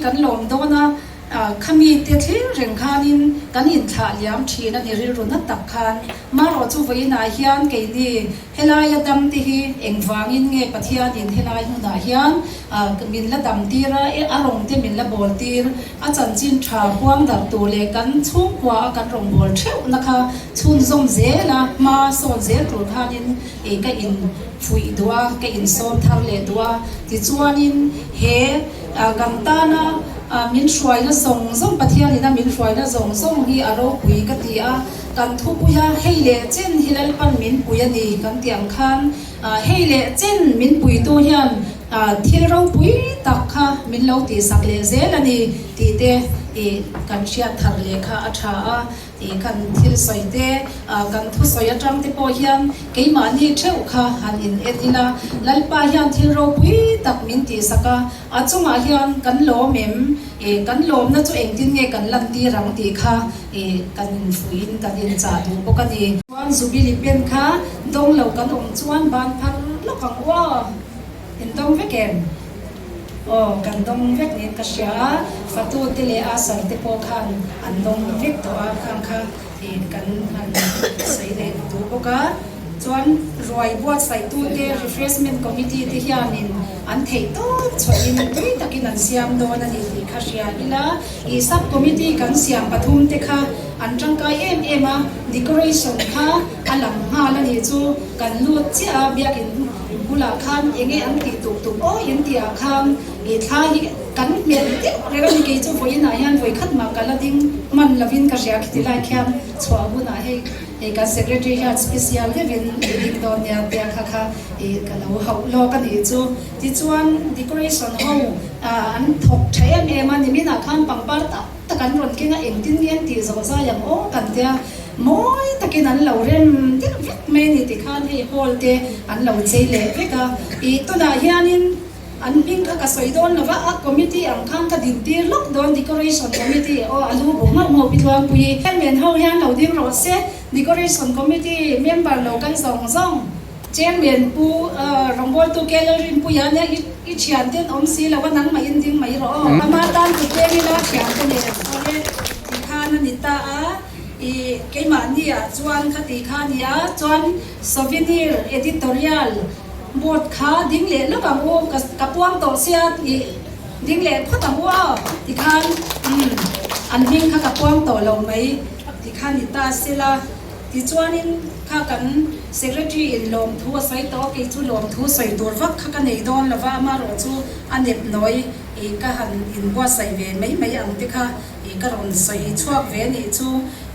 kan lawm dawn a, khami te thlir reng khanin kan inthlah liam thin a ni rilru na tak khan. Marawh chu vawiinah hian keini helaia dam te hi engvangin nge Pathianin helai hmunah hian min la dam tir a, a rawng te min la bawl tir, a chanchin tha huang darh tur leh kan chhungkua a kan rawn bawl theuhna kha chhunzawm zel a, hma sawn zel tur khanin ka in fuih duh a, ka insawm thar leh duh a. Tichuanin he kan tana min hruaina zawng zawng, Pathianina min hruaina zawng zawng hi a ropui ka ti a, kan thupuia hei leh chen hi Lalpan min pui a ni kan tih ang khan hei leh chen min puitu hian thil ropui tak kha min lo tihsak leh zel a ni tih te kan hriat thar leh kha a tha a. Tih kan thil sawi te, kan thusawi atang te pawh hian keimahni theuh kha han in en ila, Lalpa hian thil ropui tak min tihsak a, a chungah hian kan lawm em? Kan lawmna chu engtin nge kan lantir ang tih kha kan infuihin kan inchah duh bawk a ni. Chuan Zubili pen kha dawng lo kan awm chuan ban phar lawk ang u aw, in dawng vek em? Aw, kan dawng vek niin ka hria a, fatu te leh Asar te pawh khan an dawng vek tawh a, khang kha ih kan han sawi leh duh bawk a. Chuan ruai buatsaihtu te Refreshment Committee te hianin an theih tawp chhuahin tui takin an siam dawn a ni tih kha hria ila, ih Sub Committee kan siam pathum te kha an tangkai em em a, decoration kha a lang nghal a nih chu kan lut chiah a, biakin Bulah khan enge an tih tuk tuk aw in tih ah khan i thla hi kan hmel deuh reng a ni kei chu vawiin ah hian vawi khat mah ka la ding hman lo in ka hria khiti lai khian chhuah hun ah hei hei kan secretary hian special deuh in i ding dawn nia tia kha kha i ka lo hauh lawk a nih chu tichuan decoration ho an thawk tha em em a nimin ah khan pangpar tak tak an rawn keng a engtin nge an tih zawh zai ang aw kan tia Mawi takin an lo rem deuh vek mai a ni tikhan hei hall te an lo chei leh vek a, ih tunah hianin an hming kha ka sawi dawn lova a committee ang khan ka din tir lawk dawn decoration committee aw a lu bu nghauh nghauh pi Tluangpuii chairman ho hian lo ding rawh se decoration committee member lo kal zawng zawng chairman pu rawngbawltu KL Rinpuia nia i thian ten awm si lo a nangmah in ding mai rawh aw ama tan kut peng ila thian te nen awle tikhan a ni ta a. I keimahni ah chuan kha ti kha nia chuan souvenir editorial board kha ding leh lawk ang u ka ka puang tawh sia i ding leh phawt ang u aw ti khan umm an hming kha ka puang tawh lo mai ti kha ni ta sela tichuanin kha kan secretary in lawmthu a sawi tawh a kei chu lawmthu sawi tur vak kha ka nei dawn lova amaherawh chu a nep nawi i ka han inbuatsaih ve mai mai ang te kha. I ka rawn sawi chhuak ve a nih chu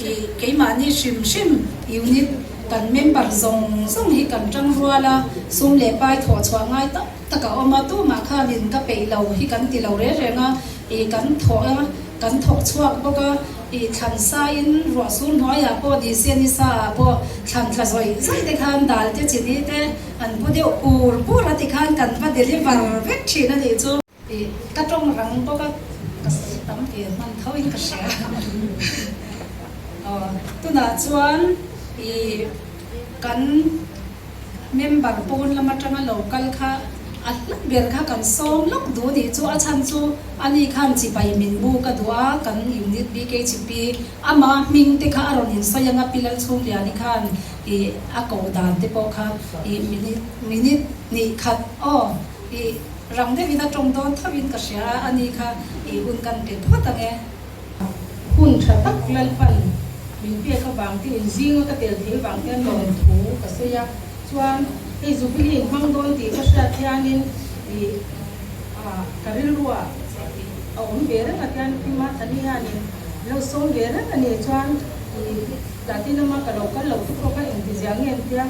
i keimahni hrim hrim unit kan member zawng zawng hi kan tang rual a, sum leh pai thawh chhuah ngai tak tak a awm a, tumah khanin ka peih lo hi kan ti lo reng reng a, i kan thawh a, kan thawk chhuak bawk a, i thlan sain ruah sur hnuaiah pawh ni se ni sa ah pawh thlan tla zawih zawih te khan dal te chini te an pu deuh pur pur a tikhan kan va deliver vek thin a nih chu. Tih ka tawng rang bawk a, ka sawi tam ve hman tho in ka hria. Aw, tunah chuan ih kan member pawn lam atanga lo kal kha a hla ber kha kan sawm lawk duh nih chu a chhan chu ani khan chibai min buk a duh a, kan unit BKHP ama hming te kha a rawn insawi ang a, Pi Lalchhungliani khan ih a koh dan te pawh kha ih minute minute hnih khat aw ih Rang deuhin a tawng dawn tho in ka hria a, ani kha i hun kan pe phawt ang e. Hun tha tak Lalpan min pek avang te in zinga ka tel thei vang hian lawmthu ka sawi a, chuan hei Jubilee in hmang dawn tih ka hriat hianin i ka rilruah a awm ve reng a tian Pima Thani hianin lo sawm ve reng a ni chuan i Platinum a ka lo kal loh te pawh kha engtizia nge an tia.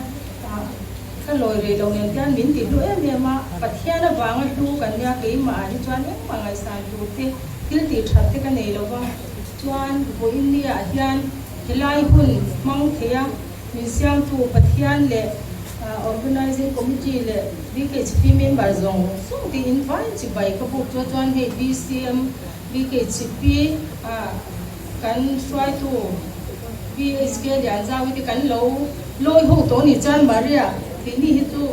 Ka lawi rei lo nen hian min ti hlu em em a, Pathian avanga hlu kan nia keimah ah hi chuan engmah ngaihsan tur te, thil tih that te ka nei lo va, chuan vawiin ah hian helai hun hmang thei a min siamtu Pathian leh Organising Committee leh BKHP member zawng zawng te in vai chibai ka buk chu chuan hei BCM BKHP ah kan hruaitu BHK Lianzau te kan lo Lawi ho tawh ni chuan Maria keini hi chu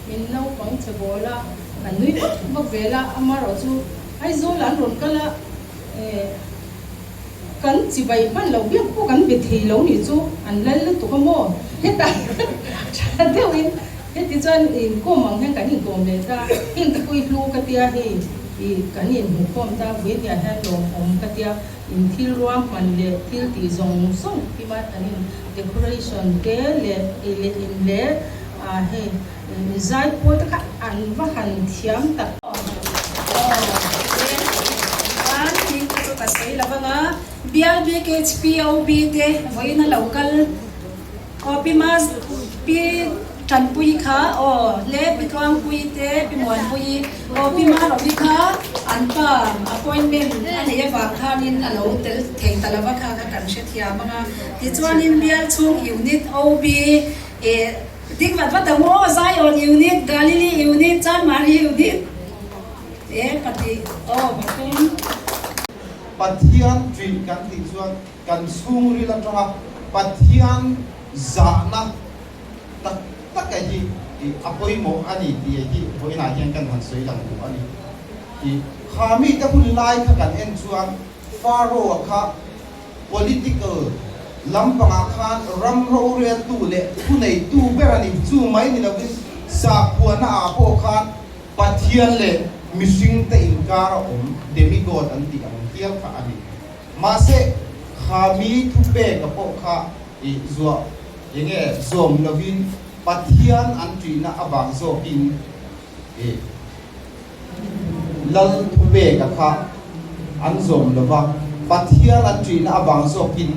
min naupang che bawl a, kan nui vak vak zel a, amaherawh chu Aizawl an rawn kal a, eh, kan chibai hman lo biak pawh kan be thei lo nih chu an lal lutuk a maw? Hetah tha deuhin heti chuan inkawm ang hian kan inkawm leh ta, heng te pawh i hlu ka tia hei ih kan inhmuhkhawm ta vawinia hian lawmawm ka tia in thil ruahman leh thil tih zawng zawng kima an in decoration te leh ei leh in leh ah hei zai pawl te kha an va han thiam tak. Bial BKHPOB te vawiin a lo kal aw Pi Mas Pi Tanpuii kha aw le Pi Tluangpuii te Pi Muanpuii aw Pi Marovi kha an pa appointment a nei avang khanin a lo tel thei ta lova kha kha kan hrethiam ang a. Tichuanin bial chhung unit OB eh Ding vat vat ang aw, Zion unit, Galilee unit, Chanmari unit e pati aw pathum. Pathian ṭih kan tih chuan kan chhungril aṭanga Pathian zahna tak taka hi a pawimawh a ni tih hi vawiinah hian kan han sawi lang duh a ni. Kha mite hun lai kha kan en chuan Pharaoh-a kha Political lampangah khan ram roreltu leh thuneitu ber a ni. Chu mai ni lovin sakhuana ah pawh khan Pathian leh mihringte inkar a awm, demigod an tih ang hial kha a ni. Mahse, kha mi thupeka pawh kha i zuah eng nge zawm lovin Pathian an ṭihna avang zawkin i Lal thupeka kha an zawm lo va, Pathian an ṭihna avang zawkin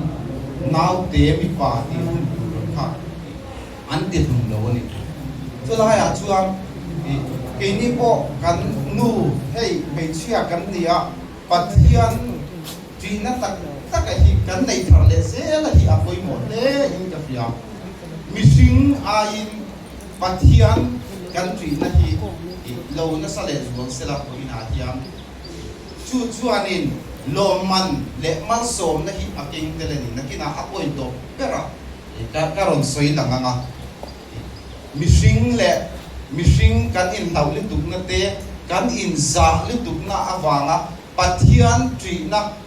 naute mipa tih hun tur kha an ti hlum lo a ni. Chulaiah chuan keini pawh kan nu hei hmeichhia kan ni a, Pathian ṭihna tak taka hi kan nei thar leh zel a hi a pawimawh hle in ka hria. Mihring aiin Pathian kan ṭihna hi lo nasa leh zual sela vawiinah hian chu chuanin lawmman leh malsawmna hi a keng tel a ni. Nakinah a point tawp ber a, ka rawn sawi lang ang a, mihring leh mihring kan inhlauh lutukna te, kan inzah lutukna avanga Pathian ṭihna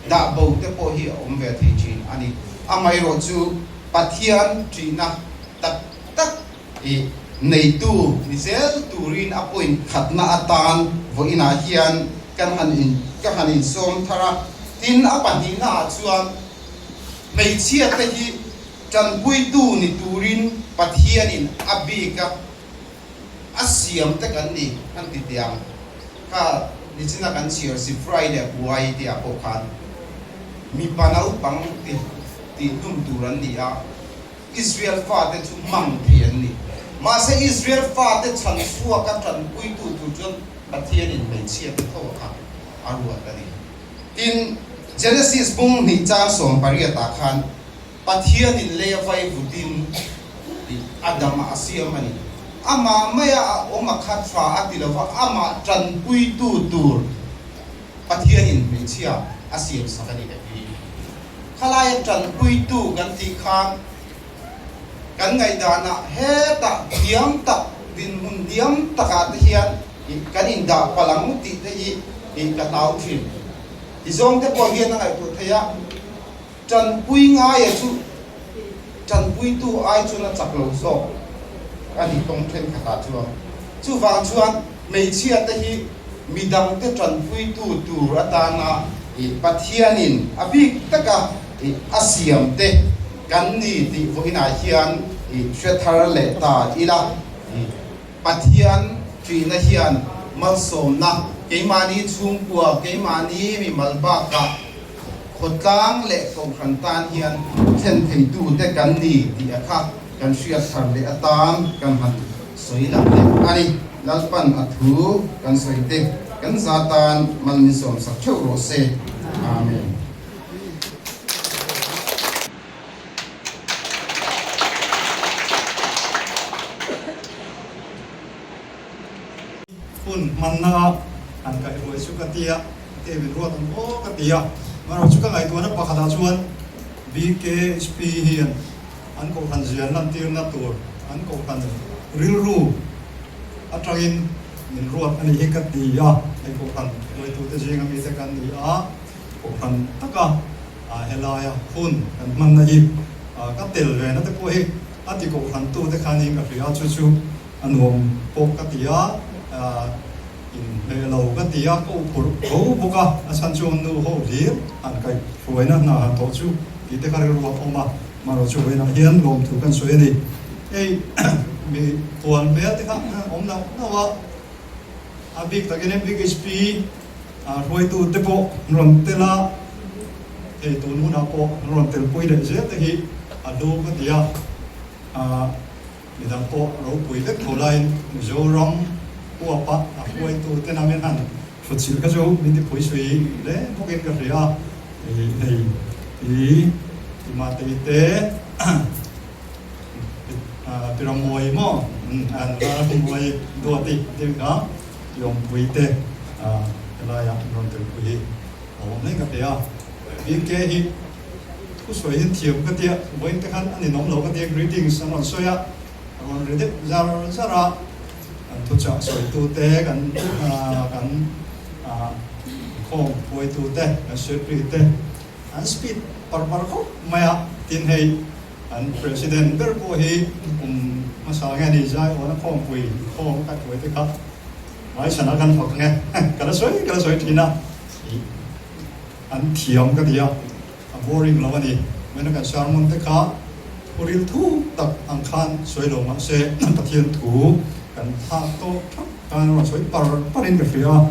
dah bo te pawh hi a awm ve thei ṭhin a ni. Amaherawhchu Pathian ṭihna tak tak i neitu ni zel turin a point khatna atan vawiinah hian kan han in ka han insawm thar a. Tin, a pahnihnaah chuan hmeichhiate hi tanpuitu ni turin Pathianin a bika a siam te kan ni han ti teh ang. Kha nichina kan chhiar Sifrai leh Puai te ah pawh khan mipa naupang ti tihhlum tur an ni a. Israel fate chu hmang thei an ni. Mahse Israel fate chhan chhuaka tanpuitu tur chuan Pathianin hmeichhiate tho kha a ruat a ni. Tin, Genesis bung hnih chang 18 ah khan Pathianin lei a vai vutin Adama a siam a ni. Amah maia a awm a kha tha a ti lova, amah tanpuitu tur Pathianin hmeichhia a siam sak a ni ka ti. Khalaia tanpuitu kan tih khan kan ngaihdanah hetah hniam tak, dinhmun hniam takah te hian kan indah palang tih te hi ka hlau thin. Tizawng te pawh hian a ngaihtuah theih a, tanpui ngaia chu tanpuitu ai chuan a chak lo zawk a ni tawng thenkhatah chuan. Chuvang chuan hmeichhia te hi midangte tanpuitu tur atana Pathianin a bik taka a siam te kan ni tih vawiinah hian hre thar leh ta ila. Pathian ṭihna hian malsawmna keimahni chhungkua, keimahni mimal bakah khawtlang leh kohhran tan hian thlen theitute kan ni tih a kha kan hriat thar leh atan kan han sawi lang leh a ni. Lalpan a thu kan sawi te kan za tan mal min sawm sak theuh rawh se. Amen. Hun hmanna a han kaih ruai chu ka tia, ke min ruat ang aw ka ti a. Amaherawh chu ka ngaihtuahna pakhatah chuan BKHP hian an kohhran zian lantirna tur an kohhran rilru atangin min ruat a nih hi ka ti a, hei kohhran hruaitute zinga mite kan ni a, kohhran taka helaia hun kan hmanna hi ka tel ve na te pawh hi a ti kohhran tute kha niin ka hria a, chu chu a nuam pawh ka ti a, inhmeh lo ka ti a, ka uphurh tho bawk a, a chhan chu nu ho hlir han kaih hruaina hna han tawh chu tih te kha rilru a awm a. Marawh chu vawiinah hian lawmthu kan sawi a ni. Hei mi huan hmel te kha awm nauh nauh a, a bik takin MBKHP hruaitu te pawh an rawn tel a, hei tun hunah pawh an rawn telpui leh zel te hi a hlu ka ti a, midang pawh ropui vek tho laiin Mizoram huapa a hruaitu te namin han thutchilh kha chu min tipui sui hle bawkin ka hria a. Hei hi Timate te Piramawii maw an Ramawii Duati te kha Tiawmpui te helaiah an rawn telpui hi a awm hle ka hria a. BK hi thusawi in thiam ka tia vawiin te khan a ninawm lo ka tia greetings an rawn sawi a, a rawn ri deuh zar zar a, an thuchah sawitute kan kan Khawm huaitute, kan secretary te an speed par par khawp mai a, tin hei an president ber pawh hi kum hmasa nge ni zai awna khawmpui khawm ka tuai te kha hmaichhanah kan thawk ang e, ka la sawi ka la sawi thin a, ih an thiam ka ti a, a boring lo a ni, mena kan sermon te kha thuril thu tak ang khan sawi lo mahse Pathian thu kan thlak tawh thap. Khan rawn sawi par par in ka hria a,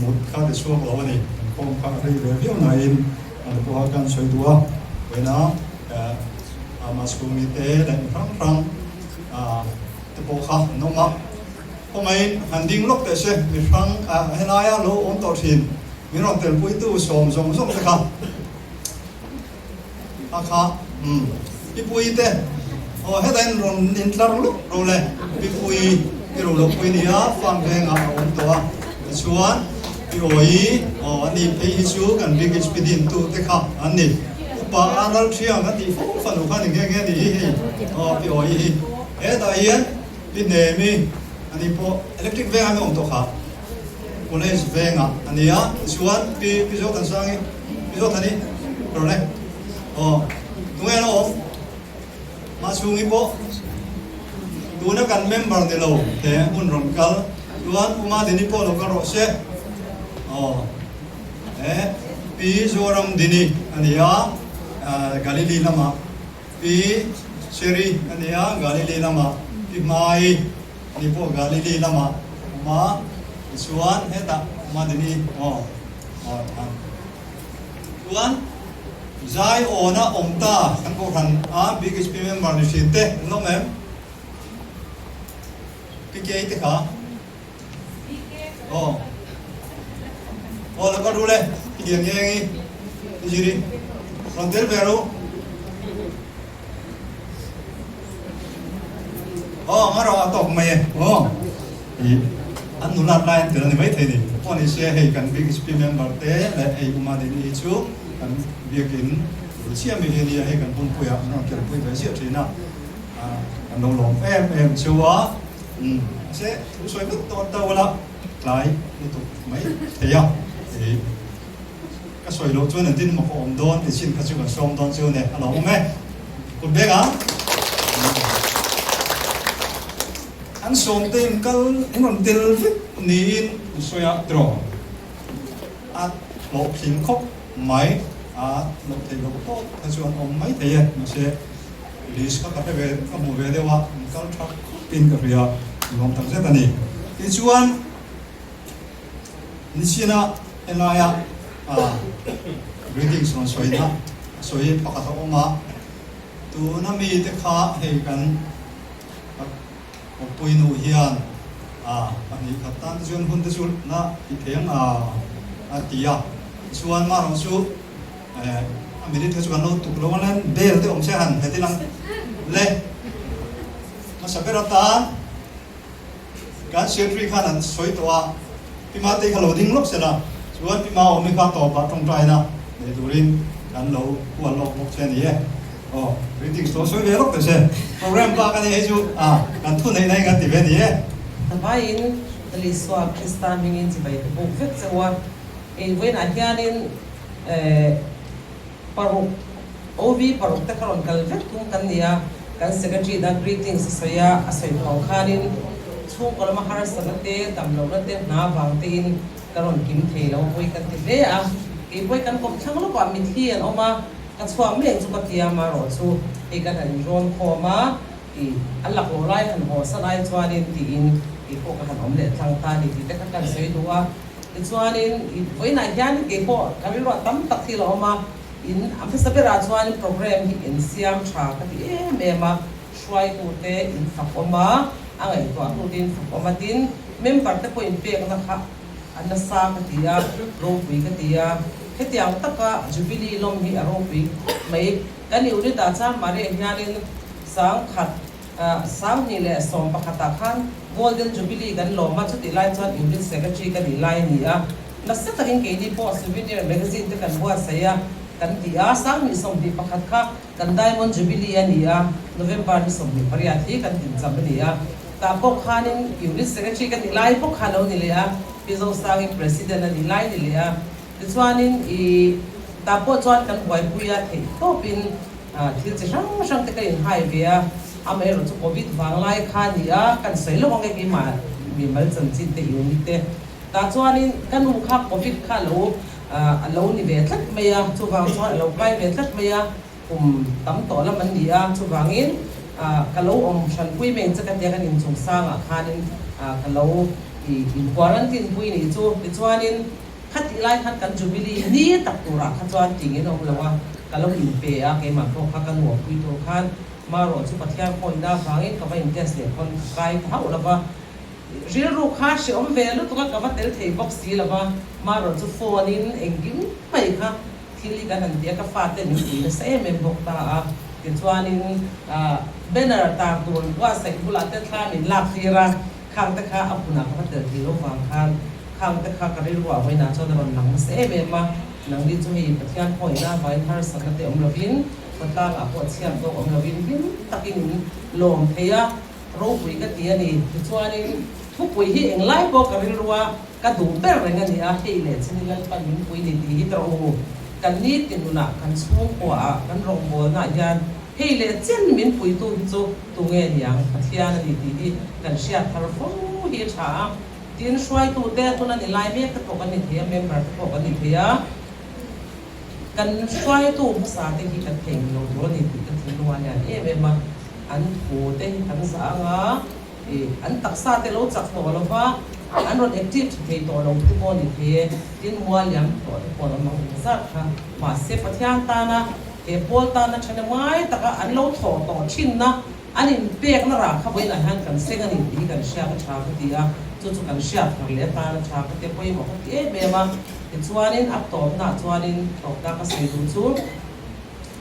mut kha ti chhuak lo a ni. Kan khawm kha a rei ve viau nain an pawha kan sawi duh a, vawiina ama chhungi te leh mi hrang hrang te pawh kha an awm a. Khawngaiin han ding lawk teh se, mi hrang helaia lo awm tawh thin min rawn telpuitu sawm zawng zawng te kha. A kha umm Pi Puii te aw heta in rawn in tlar luk ro le Pi Puii i ro lo pui nia farm vengah a awm tawh a tichuan Pi Awii aw a ni phei hi chu kan big HP din tu te kha an ni upa a ral thiang a tih fo fanu kha ni nghe nghe ni hi hei aw Pi Awii hi hetah hian Pi Hnemi a ni pawh electric vengah mi awm tawh kha college vengah a ni a tichuan Pi Pi Zothansangi Mizo thani rawh le. Aw, tunge an awm? Mahchhungi pawh tuna kan member ni lo he hun rawn kal chuan Uma Dini pawh lo kal rawh se. Aw, he Pi Zoram Dini a ni a, Galili lamah Pi Sherry a ni a, Galili lamah Pi Hmai a ni pawh Galili lamah awm a, tichuan hetah Uma Dini aw. Chuan zai awna awm ta kan kohhran a BHP member ni thin te an awm em? PK te kha? Aw. Aw lo kal ru le, i lian nge ngi, i ziri. Rawn tel ve ru. Aw, nga rawh a tawk mai e. Aw. I an nulat lai an tel a ni maithei ni. Pawh ni se hei kan BHP member te leh hei Uma Dini hi chu kan biakin bul chiah mi hi a nia, hei kan hunpuiah an rawn kelpui ve ziah thin a, kan lo lawm em em chu a. Mahse thu sawi vek dawn ta ula tlai lutuk mai thei a. I ka sawi loh chuan engtin emaw ka awm dawn ti chin kha chu kan sawm dawn chu ne a lo awm e. Kut beng ang. An sawmte in kal in rawn tel vek niin an sawi a tiraw? A hlawhtling khawp mai, a loh theih loh tawp kha chu an awm mai thei e, mahse list kha ka hre ve ka hmu ve deuh a, an kal tha khawpin ka hria, nuam tak zet a ni. Tichuan nichina helaia greetings rawn sawina sawi pakhat a awm a, tuna mite kha hei kan Awpui nu hian a pahnih khat tan te chuan hun te chu na ti thei ang a a ti a, tichuan marawh chu a minute kha chu kan lo tuk lo ang len bel te awm se han heti lang le hmasa ber atan kan secretary khan an sawi tawh a, Pi Matei kha lo ding lawk sela chuan Pi Maawmi kha tawpah tawngtaina nei turin kan lo hual lawk bawk che a ni e. Aw, greetings lo sawi ve lawk teh se. Program bak a ni hei chu a, kan thu neih na hi kan ti ve a ni e. Vaiin. Lal Isua Krista hmingin chibai ka buk vek che u a. Ei vawiinah hianin paruk OV paruk te kha rawn kal vek tum kan ni a, kan Secretary da greetings a sawi a, a sawi duh ang khanin chhungkaw lama harsatna te, damlohna te, hna vang tein ka rawn kim thei lo pawi kan ti hle a. Kei pawi kan kawm thlang lawkah mithi an awm a, ka chhuak mek chu ka tia marawh chu hei kan han inrawn khawm a, I a lak loh lai han haw san ai chuanin tiin kei pawh ka han awm leh tlang ta a ni tih te kha kan sawi duh a. Tichuanin i vawiinah hian kei pawh ka rilruah tam tak thil a awm a, in a hmasa berah chuanin program hi in siam tha ka ti em em a, hruaitute in fak awm a, a ngaihtuahtute in fak awm a, tin member te pawh inpekna kha a nasa ka ti a, ropui ka ti a. Hetiang taka Jubilee lawm hi a ropui khawp mai. Kan unit ah chuan Maria hianin sangkhat 2011 ah khan Golden Jubilee kan lawm a, chutih lai chuan unit secretary ka nih lai a ni a. Nasa takin keini pawh souvenir magazine te kan buatsaih a, kan ti a, 2021 kha kan Diamond Jubilee a ni a, November ni 28 hi kan tincham a ni a. Tah pawh khanin unit secretary ka nih lai bawk kha lo ni leh a, Pi Zosangi president a nih lai ni leh a. Tichuanin i tah pawh chuan kan buaipui a theih tawpin thil chi hrang hrang te ka inhai ve a, amaherawh chu Covid vang lai kha a ni a, kan sawi lawk ang e keimah mimal chanchin te unit te. Tah chuanin ka nu kha Covid kha a lo a lo ni ve tlat mai a, chuvang chuan a lo kai ve tlat mai a, kum tam tawh lam an ni a, chuvangin ka lo awm hranpui mai ang che ka tia kan inchung sangah khanin ka lo i in quarantine pui nih chu. Tichuanin. Khatih lai khan kan Jubilee ni tak turah kha chuan tingin a awm lo a, ka lo inpe a, keimah pawh kha ka nuampui tur khan marawh chu Pathian pawhina avangin ka va in test leh pawn ka kai ta hauh lo va, rilru kha hreawm ve lutuk a, ka va tel thei bawk si lo va, marawh chu phone in engkim mai kha thil hi kan han ti a, ka fate min pui nasa em em bawk ta a, tichuanin banner tar tur buatsaih bulah te thla min lak tir a. Khang te kha a hunah ka va tel thei lo vang khan khang te kha ka rilruah vawiinah chuan a rawn lang nasa em em a, nangni chu hei Pathian pawhina vain harsatna te awm lovin khawtlangah pawh chhiat zawk awm lovin hlim takin in lawm thei a, ropui ka ti a ni. Tichuanin thupui hi englai pawh ka rilrua ka duh ber reng a ni a, hei leh chini Lalpan min pui ni tih hi tawrh u. Kan nitin nunah kan chhungkuaah kan rawngbawlnaah hian Hei leh chen min puitu hi chu tunge niang Pathian a ni tih hi kan hriat thar fo hi a tha a. Tin, hruaitute tuna ni lai mek te pawh kan ni thei a, member te pawh kan ni thei a. Kan hruaitu hmasa te hi kan thei lo tur a ni tih ka thinlung a lian em em a. An thu te hi kan zah ang a, ih an taksa te lo chak tawh lo va, an rawn active tha thei tawh lo te pawh a ni thei e. Tin, mual liam tawh te pawh an awm ang engzat kha. Mahse, Pathian tana He pawl tana thahnem ngai taka an lo thawh tawh thinna, an inpekna rah kha vawiinah hian kan seng a ni tih hi kan hriat a tha ka ti a, chu chu kan hriat thar leh atan a tha ka ti a, pawimawh ka ti em em a. Tichuanin a tawpnaah chuanin tawpna ka sawi duh chu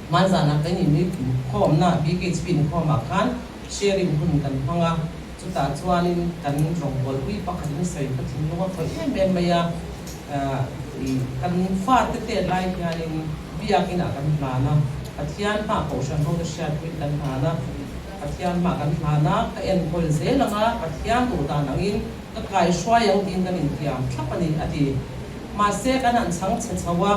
hmanzanah kan inui khawmna BKHP inkhawmah khan sharing hun kan hmang a, chutah chuanin kan rawngbawlpui pakhatin sawi kha thinlung a khawih em em mai a, Kan fate tet lai hianin biakinah kan hlan a, Pathian hmah kohhran ho te hriatpuiin kan hlan a, Pathian hmah kan hlan a, ka enkawl zel ang a, Pathian duh dan angin ka kaihruai ang tiin kan intiam thlap a ni, a ti. Mahse, kan han chhang chhe chho a,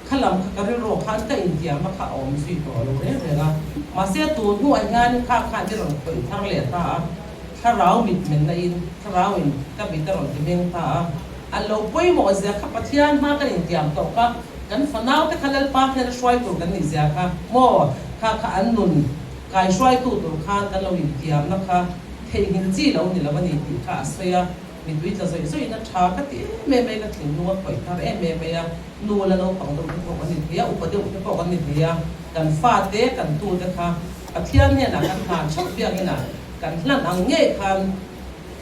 kha lam kha ka rilru khan ka intiamna kha a awm zui tawh lo reng reng a. Mahse, tun hnuah hianin kha khan i rawn khawih thar leh ta a, thlarau mitmenna in, thlarau in ka mit a rawn ti meng ta a. A lo pawimawh zia kha Pathian hma kan intiam tawh kha, kan fanau te kha Lalpa hian a hruai tur kan nih zia kha maw kha kha an nun kai hruaitu tur khan kan lo intiamna kha theihnghilh chi lo ni lo a ni tih kha a sawi a, mitui tla zawih zawih in a tha ka ti em em mai, ka thinlung a khawih thar em em mai a, nu la naupang deuh te pawh kan ni thei a, upa deuh te pawh kan ni thei a, kan fate kan tute kha Pathian hnenah kan hlan theuh biakinah kan hlan ang ngei khan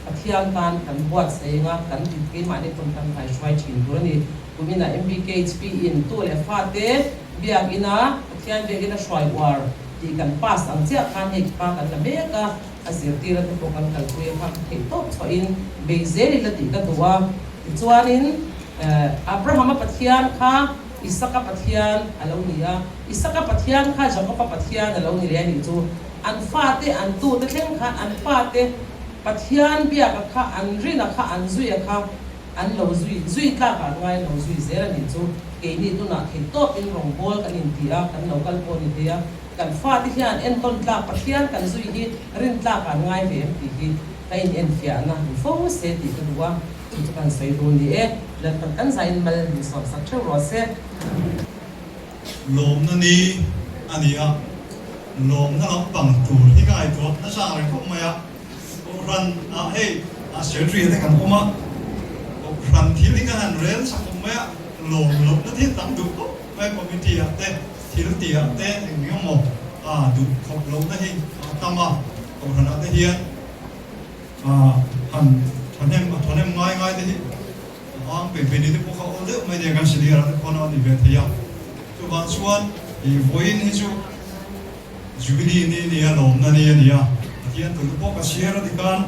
Pathian tan kan buatsaih anga kan dik keimahni pawn kan kaihruai thin tur a ni. Kuminah MBKHP in tu leh fate biakina Pathian biakina hruai uar tih kan pass ang chiah khan hei kha kan la mek a, a zirtir te pawh kan kalpui a kha ka theih tawp chhuahin bei zel ila tih ka duh a. Tichuanin Abrahama Pathian kha Isaka Pathian a lo ni a, Isaka Pathian kha Jakoba Pathian a lo ni leh a nih chu. An fate an tute thleng khan an fate. Pathian biak a kha an rin a kha an zui a kha an lo zui zui tlak ah an ngai lo zui zel a nih chu. Keini tunah theih tawp in rawngbawl kan inti a, kan lo kal pawh ni thei a, kan fate hian entawn tlak Pathian kan zui hi rin tlak ah an ngai ve em tih hi ka in enfiahna ni fo se tih ka duh a, chu chu kan sawi dun ni e. Lalpan kan zain mal min sawm sak theuh rawh se. Lawmna ni a ni a, lawmna lampang tur hi ka ngaihtuah nasa reng khawp mai a. Kohhran ah hei a secretary te kan awm a, Kohhran thil hi kan han rel chak awm mai a, lawm lohna thil tam duh khawp mai committee ah te thil tih ah te eng emaw a duh khawp lohna hi a tam a, Kohhran ah te hian han thahnem a thahnem ngai ngai te hi a ang pe pe ni te pawh kha awl deuh mai nia kan senior ah te khuan a ni ve thei a, chuvang chuan ih vawiin hi chu Jubilee ni nia lawmna ni a ni a, Pathian tur te pawh ka chhiar a tikhan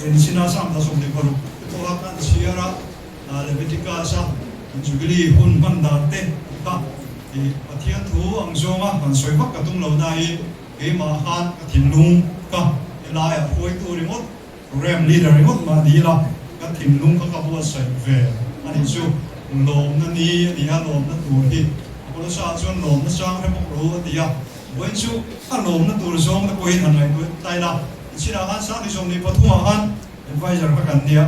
Ensina Sam ta 26 te pawha kan chhiar a, Leviticus a Jubilee hun hman dan te kha i Pathian thu ang zawnga han sawi vak ka tum lo nain keimah khan ka thinlung ka helaiah hruaitu ringawt Program leader ringawt mah ni ila ka thinlung kha ka buatsaih ve a nih chu. Lawmna ni a ni a, lawmna tur hi Apollosa chuan lawmna chang hre bawk lo a ti a. Vawiin chu a lawmna tur zawng te pawhin han ngaihtuah ta ila, chinah khan Sangni 23 ah khan advisor kha kan nia,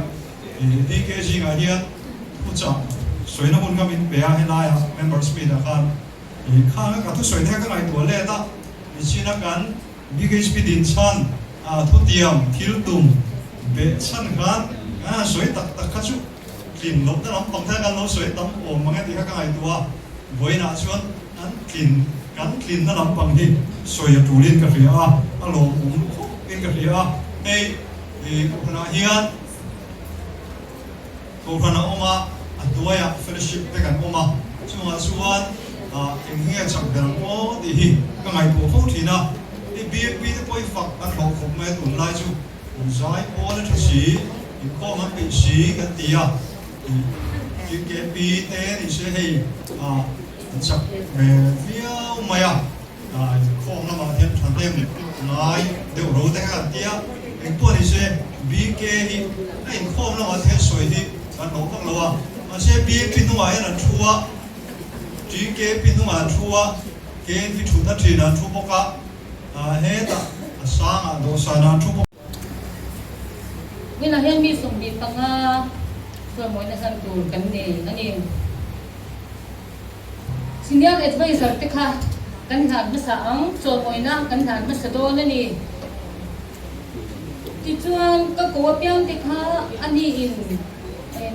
DK zingah hian thuchah sawina hun kha min pe a, helaiah members meet ah khan khang a ka thusawi te kha ka ngaihtuah let a, nichina kan BHP dinchhan a thutiam thil tum behchhan khan kan han sawi tak tak kha chu tlin loh na lampang kha kan lo sawi tam awm mang e tih kha ka ngaihtuah a, vawiinah chuan an tlin kan tlinna lampang hi sawi a tulin ka hria a, a lawmawm khawp in ka hria a, hei ih kohhranah hian Kohhran a awm a, a hnuaiah fellowship te kan awm a, chungah chuan eng hi nge chak ber ang aw tih hi ka ngaihtuah fo thin a, hei BMP te pawh hi fak an hlawh khawp mai a tunlai chu an zai pawl a tha si, inkhawm an peih si kan ti a, TKP te ni se hei an chak ve viau mai a, inkhawm lamah hian thahnem ngai deuh ro te kha kan ti a, engpawh ni se BK hi a inkhawm lamah te hian sawi hi kan hlawh vak lo a, mahse BMP hnungah hian an thu a, TKP hnungah an thu a, KNP thutna thinah an thu bawk a, hetah a sangah dawhsanah an thu bawk a. Hmunah hian mi 25 chhuahmawina hlan tur kan nei a ni. Senior Adviser te kha kan hlan hmasa ang, chawlmawina kan hlan hmasa dawn a ni. Tichuan ka ko apiang te kha a niin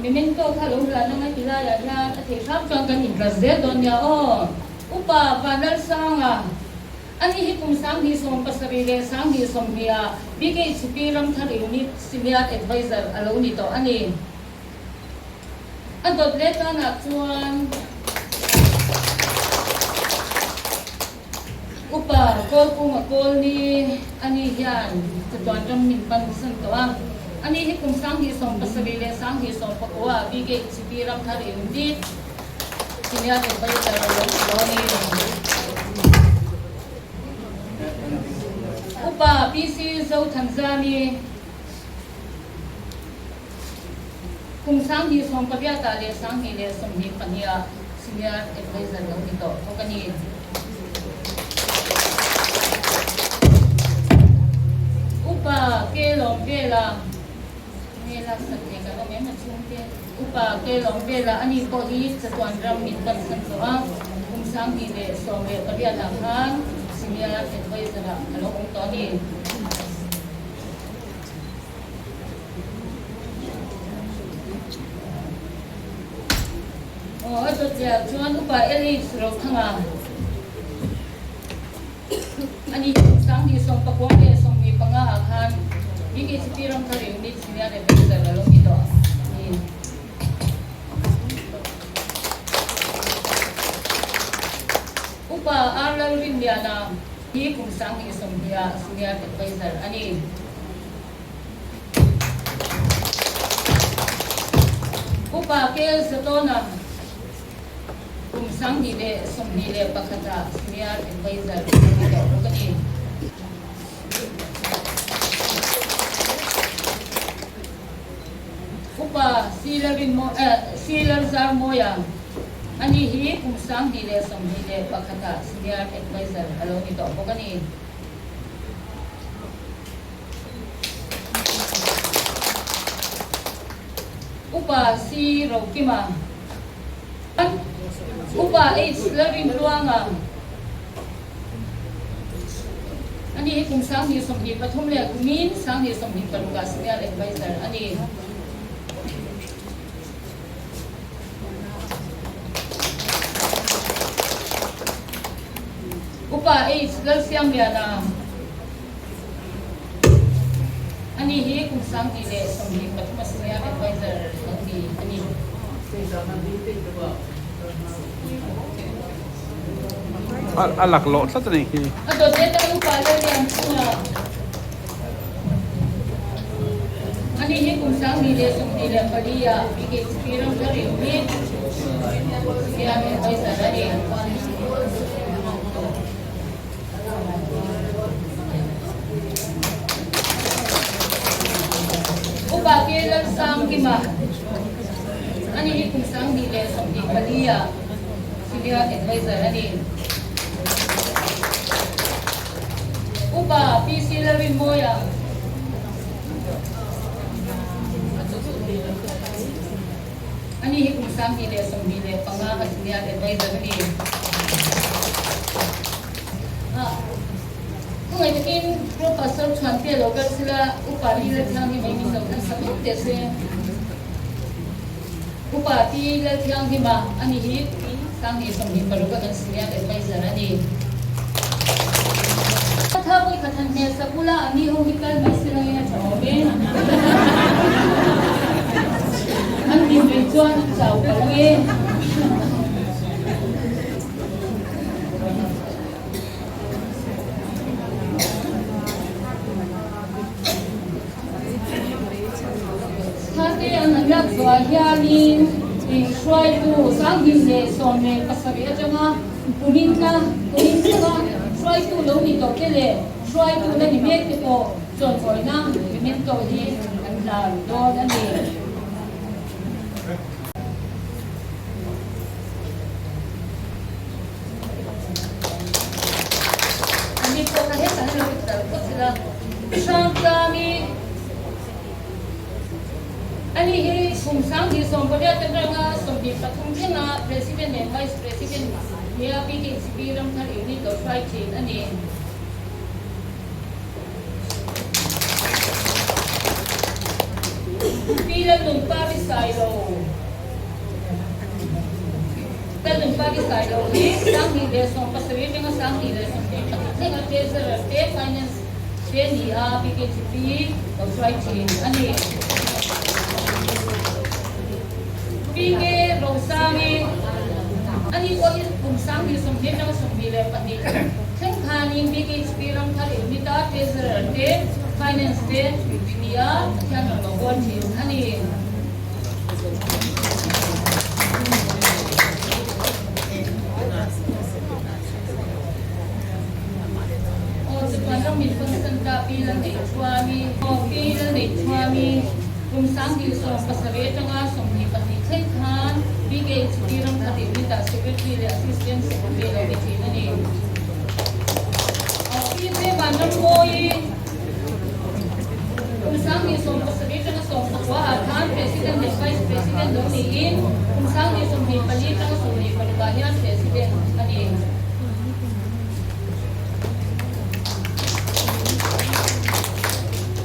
memento kha lo hlan anga ti laiah hian a theih hram chuan kan intlar zel dawn nia aw. Upa Vanlalsanga Ani hi kum 2070 leh 2020 ah BKHP Ramthar Unit Senior Adviser a lo ni tawh a ni. A dawt leh tanah chuan Upa Kawlkunga Kawlni ani hian chatuan ram min pan san tawh a. Ani hi kum 2070 leh 2019 ah BKHP Ramthar Unit Senior Adviser a lo ni dawn a ni. Upa PC Zothanzani kum 2018 ah leh 2022 ah Senior Adviser lo ni tawh bawk a ni. Upa Kelawmvela nge laksak thei kan awm em a chhungte? Upa Kelawng velah ani pawh hi chatuan ram min pansan tawh a, kum 2018 ah khan Senior Adviser ah a lo awm tawh a ni. Aw, a dawtziah chuan Upa LH Rothanga ani kum 2019 leh 25 ah khan BKCP Ramthar Unit Senior Adviser a lo ni tawh a ni. Upa R Lalrinliana hi kum 2020 ah Senior Adviser a ni. Upa KL Zatawna kum 2021 ah Senior Adviser a ni tawh bawk a ni. Upa C Lalzarmawia, ani hi kum 2021 ah Senior Adviser a lo ni tawh bawk a ni. Upa C Rokima, Upa H Lalrintluanga, Ani hi kum 2023 leh kumin 2026 ah Senior Adviser a ni. Upa H Lalsiamliana, Ani hi kum 2023 a Senior Adviser lo ni a ni. A laklawh tlat a nih hi. A dawt leh ta upa Lallian chhunga ani hi kum 2024 ah BKHP ram thar in hi Senior Adviser a ni. Upa K Lalsangkima ani hi kum 2024 ah Senior Adviser a ni. Upa PC Lalrinmawia. Ani hi kum 2025 a Senior Adviser a ni. Khawngei takin Pro Pastor Chhuantea lo kal sila Upa Pi Lalthianghlim ei min lo khan sak lawk teh se. Upa Pi Lalthianghlim-a ani hi 2026 a kan Senior Adviser a ni. Tha vawi khat han hmel sak ula a ni ho hi kal mai si langin a tha awm e. An hlim rih chuan an chau palh ang e. Thate an han lak zuah hianin in hruaitu 2017 atanga kuminna kumin thlanga hruaitu lo ni tawh te leh hruaitu la ni mek te pawh chawnchawina memento hi an hlan dawn a ni. Ani pawh kha hetah hian lo intar phawt ila, Hrangtlami ani hi kum 2018 atanga 23 thlenga President leh Vice President nia PKCP Ramthar Unit lo hruai thin a ni. Pi Lalnunpari Sailo Lalnunpari Sailo hi 2017 atanga 2024 thlenga Treasurer te Finance te ni a PKGP lo hruai thin a ni. PK Rosangi ani pawh hi kum 2020 atanga 22 thleng khanin PKHP Ramthar Unit-a Treasurer te Finance te nia Pathian rawn lo hawn thin a ni. Aw chatuan ram min function ta Pi Lalneihchuami Aw Pi Lalneihchuami kum 2017 atanga 22 thleng khan BKHP Ramthar Unit-ah Secretary leh Assistant Secretary lo ni thin a ni. Aw Pi Vanrammawi Kum 2017 atanga 19 ah khan President leh Vice President lo niin kum 2024 atanga 26 ah hian President a ni.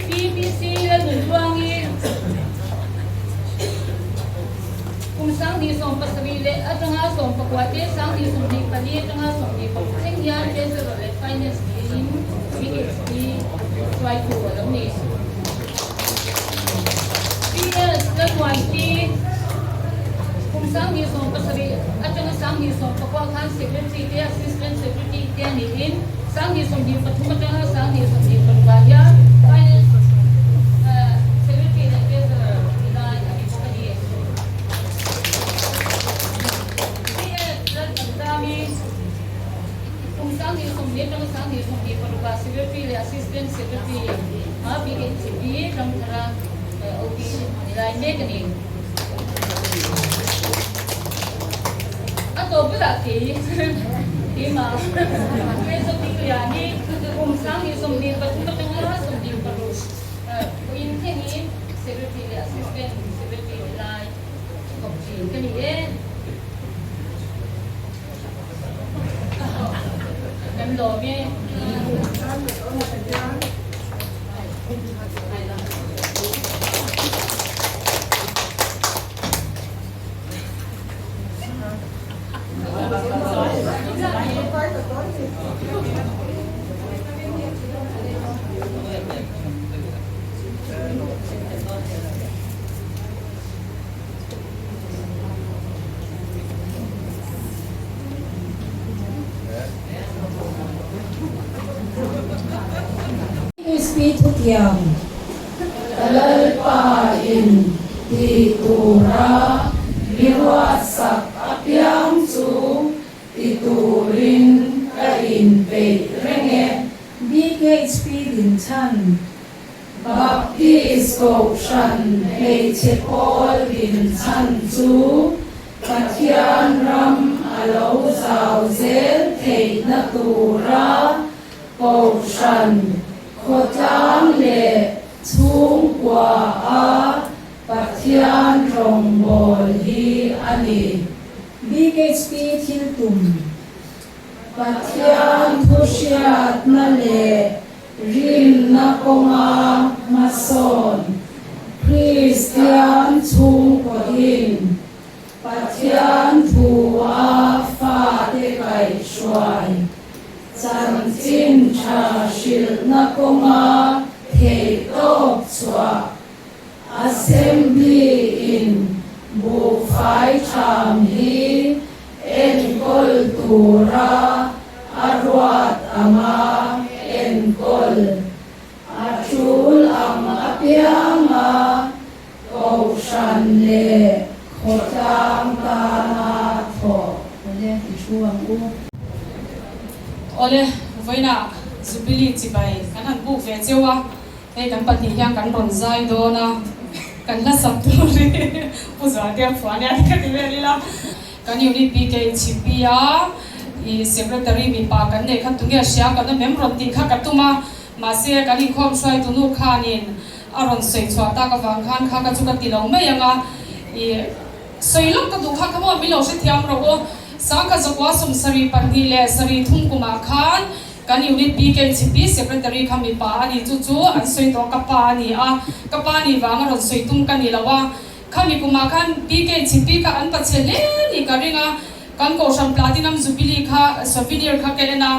PPC Lalnunruangi Kum 2017 leh atanga 19 te 2024 atanga 26 thleng hian Treasurer leh Finance niin BHP hruaitu a lo ni. PS Lalmuanti Kum 2017 atanga 2019 khan Secretary te Assistant Secretary te niin 2023 atanga 2026 ah hian Finance Secretary leh Treasurer ni lai a ni bawk a ni. PS Lalthanzami Kum 2020 atanga 2026 ah Secretary leh Assistant Secretary a BHP Ramthara OP ni lai mek a ni. tawp berah kei keimah Hmeichawdinglian hi kum 2023 atanga 26 pawhin thlengin Secretary leh Assistant Secretary ni lai kawp thin ka ni e. Kan lawm e. Ispi thutiam ka Lalpa in ti tura mi ruatsak apiang chu ti turin ka inpeih reng e. BKHP dinchhan Baptist Kohhran hmeichhe pawl dinchhan chu Pathian ram a lo zau zel theihna tura Kohhran, khawtlang leh chhungkua a Pathian rawngbâwl hi a ni. BKHP thil tum, Pathian thu hriatna leh rinna kawnga hmasawn Kristian chhungkawhin Pathian thu a fate kaihhruai Chanchin tha hrilhna kawnga theihtawp chhuah Assembly in buhfai tham hi enkawl tura a ruat anga enkawl a tul ang apianga Kohhran leh khawtlang tana thawh. Awle, i thu ang u. Awle, vawiinah Jubilee chibai kan han buk ve cheu a, hei kan pahnih hian kan rawn zai dawn a, kan hla sak tur hi Pu Zualtea phuah ania ka ti vel ila. Kan unit BK chhipi a, i secretary mipa kan neih kha tunge hria kan awm em rawn tih kha ka tum a, mahse kan inkhawm hruaitu nu khanin A rawn sawi chhuah tak avang khan kha ka chu ka ti lo mai ang a, i sawi lawk ka duh kha kha maw min lo hrethiam rawh u. Sangkhat zakua 72 leh sarih thum kumah khan kan unit BKHP Secretary kha mipa a ni chu chu an sawi tawh ka pa a ni a, ka pa nih vanga rawn sawi tum ka ni lo a. Khami kumah khan BKHP kha an pachhe hle ni ka ring a, kan Kohhran Platinum Jubilee kha souvenir kha ka en a,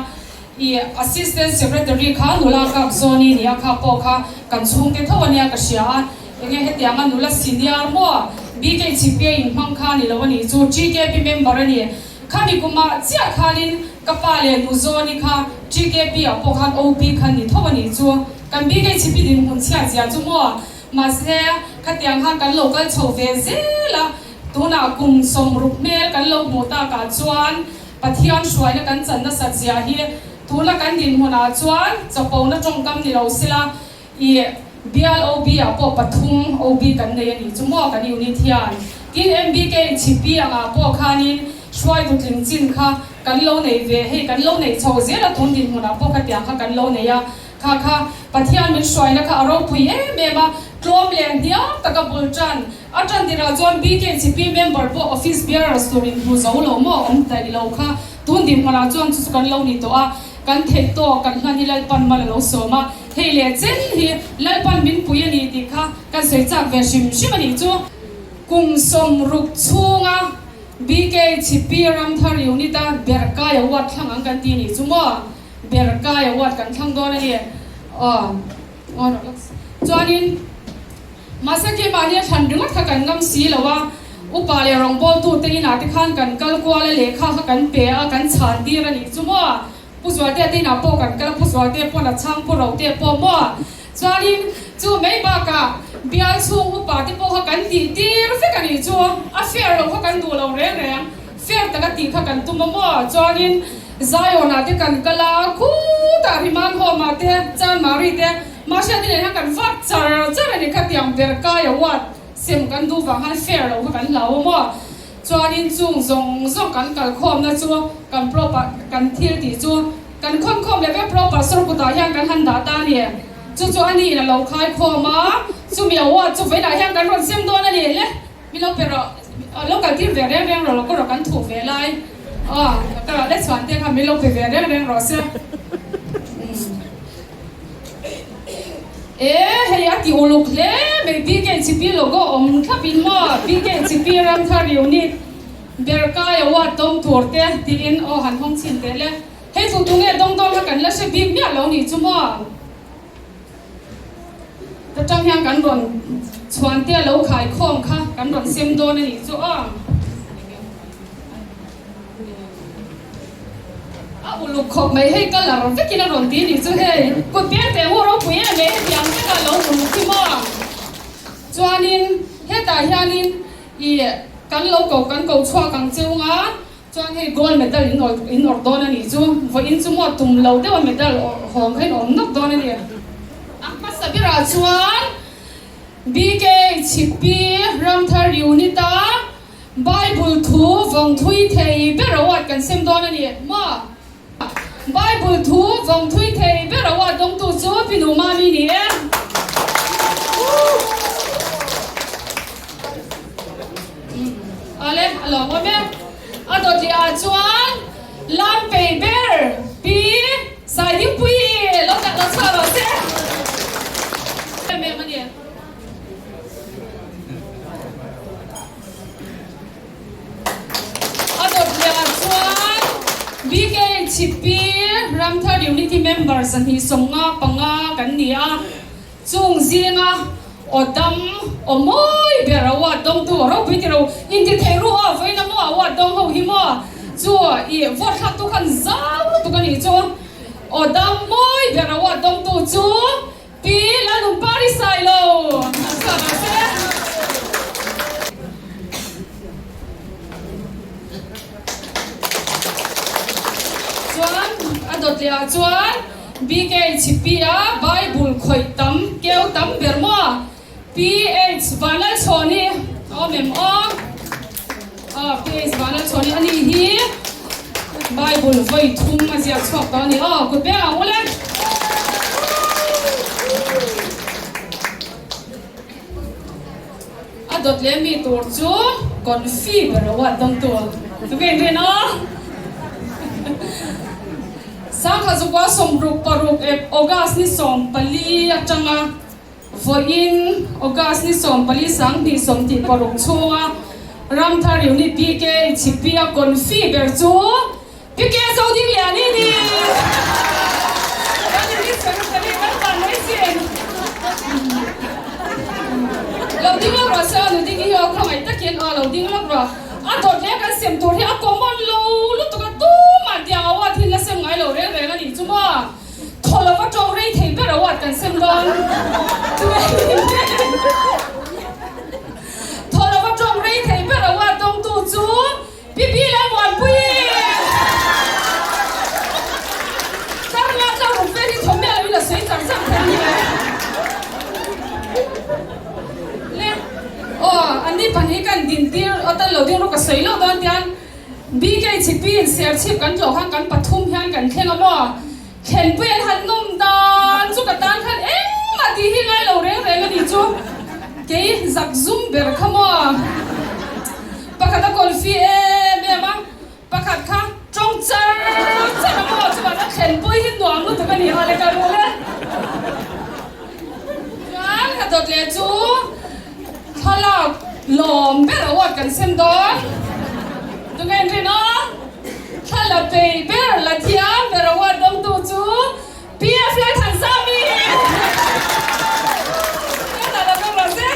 I Assistant Secretary kha nula kap Zawni nia kha pawh kha kan chhungte tho ania ka hria a, enge hetianga nula senior maw BKHP a inhmang kha ni lo a nih chu TKP member a ni. Khami kumah chiah khanin ka pa leh nu Zawni kha TKP ah pawh khan OP khan ni tho a nih chu. Kan BKHP dinhmun chhiat zia chu maw mahse khatiang khan kan lo kal chho ve zel a, tunah kum 60 hmel kan lo hmuh takah chuan Pathian hruaina kan chan nasat zia hi tuna kan dinhmunah chuan chapona tawngkam ni lo sela, i bial OB ah pawh pathum OB kan nei a nih chu maw kan unit hian. Tin MBK in chhipi angah pawh khanin hruaitu tling chin kha kan lo nei ve hei kan lo neih chho zel a tun dinhmunah pawh khatiang kha kan lo nei a. Kha kha Pathian min hruaina kha a ropui em em a, tlawm leh hniam taka bul tan. A tan tirah chuan BKCP member pawh office bearers tur in hmu zo lo maw awm daih lo kha tun dinhmunah chuan chu chu kan lo ni tawh a, kan theih tawk kan hlan hi Lalpan mal a lo sawm a, hei leh chen hi Lalpan min pui a ni tih kha kan sawi chak ve hrim hrim a nih chu. Kum 60 chhunga BKCP Ramthar Unit-a Berkai Award thlang ang kan ti nih chu maw? Ber kai award kan thlang dawn a ni. Aw aw chuanin mahse keimahni a thlan ringawt kha kan ngam si lo a, upa leh rawngbawltu te inah te khan kan kal kual a, lehkha kha kan pe a, kan chhan tir a nih chu maw. Pu Zualtea te inah pawh kan kal a, Pu Zualtea pawn a chhang, Pu Rotea pawh maw. Chuanin chu mai bakah bial chhung upa te pawh kha kan tih tir vek a nih chu, a fair loh kha kan duh lo reng reng. Fair taka tih kha kan tum a maw? Chuanin Zion-ah te kan kal a, khutah Riman Home-ah te, Chanmari te, Mahriati nen hian kan vak char char a ni kha tiang ber kai award sem kan duh vang khan fair loh kha kan hlau a maw? Chuanin chung zawng zawng kan kal khawmna chu kan proper kan thil tih chu kan khawn khawm leh vek proper sawr kutah hian kan han dah ta a ni. Chu chu a niin a lo khai khawm a, chumi award chu vawiinah hian kan rawn sem dawn a ni le. Mi lo pe rawh, lo kal tir ve reng reng rawh, lo ka rawh kan thuh ve lai aw ka rawh le chhuan te kha min lo pe ve reng reng rawh se. E hei a ti uluk hle mai BKHP logo awm thlap in maw BKHP Ramthar Unit Berkai Award dawng tur te tiin aw han hawng chhin teh le. Hei chu tunge dawng dawn kha kan la hre bik miah lo nih chu maw. Ta tang hian kan rawn chhuan te lo khai khawm kha kan rawn sem dawn a nih chu aw. A uluk khawp mai hei colour vekin a rawn ti nih chu hei kut piang teh ngu ropui em em hetiang veka lo uluk hi maw. Chuanin hetah hianin ih kan lo ko kan ko chhuak ang cheu nga Chuan hei gold medal in awrh in awrh dawn a nih chu vawiin chu maw tum lo deuh a medal awrh hawng kha in awm nawk dawn a ni. A hmasa berah chuan BK Chhippi Ramthar Unit a Bible thu vawng thui thei ber award kan sem dawn a ni maw? Bible thu vawng thui thei ber award dawngtu chu Pi Numami ni e. Awle, a lawm awm e. A dawtli ah chuan Lampei ber Pi Saidingpuii lo dah lo chhuah rawh se. Em em a ni. A dawtli ah chuan BK Chhippi Ramthar Unity Member 255 kan ni a. Chung zinga aw dam, aw mawi ber a uat dawngtu a ropui ti lo, inti theih ru aw vawiin a maw a uat dawng ho hi maw chu i vote thlak tu khan zau lutuk a nih chu. Aw dam mawi ber a uat dawngtu chu Pi Lalnunpari Sailo a chhuak ang che. Chuan a dawt leh ah chuan. BK Chhipi a Bible khawih tam keu tam ber maw? PH Vanlalchhawni a awm em aw? Aw PH Vanlalchhawni a nih hi Bible vawi thum a ziak chhuak tawh a ni aw kut beng ang ule. A dawt leh mi tur chu confi ber a uat dawng tu chu ka inrin aw. Sangha zukua 66 ep August ni 14 atanga vawiin August ni 14 2026 chhunga Ramthar Unit BK Chhipia confi ber chu PK Zodingliani ni. Kan unit secretary kan tan mai sin. Lo ding lawk rawh se aw nu ding hi aw khawngaih takin aw lo ding lawk rawh. A dawt leh kan sem tur hi a common lo lutuk a tumah tiang award hi la sem ngai lo reng reng a nih chu maw. Thaw lova tawng rei thei ber award kan sem dawn. Thaw lova tawng rei thei ber award dawngtu chu Pipi Lalmuanpui! Karla tla ruk vel hi thawm miah loin a sawi char char thei a ni e. Le, aw, an ni pahnih kan din tir aw tal lo ding rawh ka sawi loh dawn tian BK Chhipi in Serchhip kan tlawh khan kan pathum hian kan thleng a maw? Thlenpui an han nawm dan chu ka tan khan engmah tih hi ngai lo reng reng a nih chu. Kei zak zum ber kha maw? Pakhat a kawl fi em em a, pakhat kha tawng char char a maw chuan a thlenpui hi nuam lutuk a ni a le ka ruh le. Chuan ka dawt leh chu thlalak lawm ber award kan sem dawn. Tunge in rin aw? Thla la pei ber la thiam ber award dawngtu chu PF Lalthanzami! Ka la ber rawh se.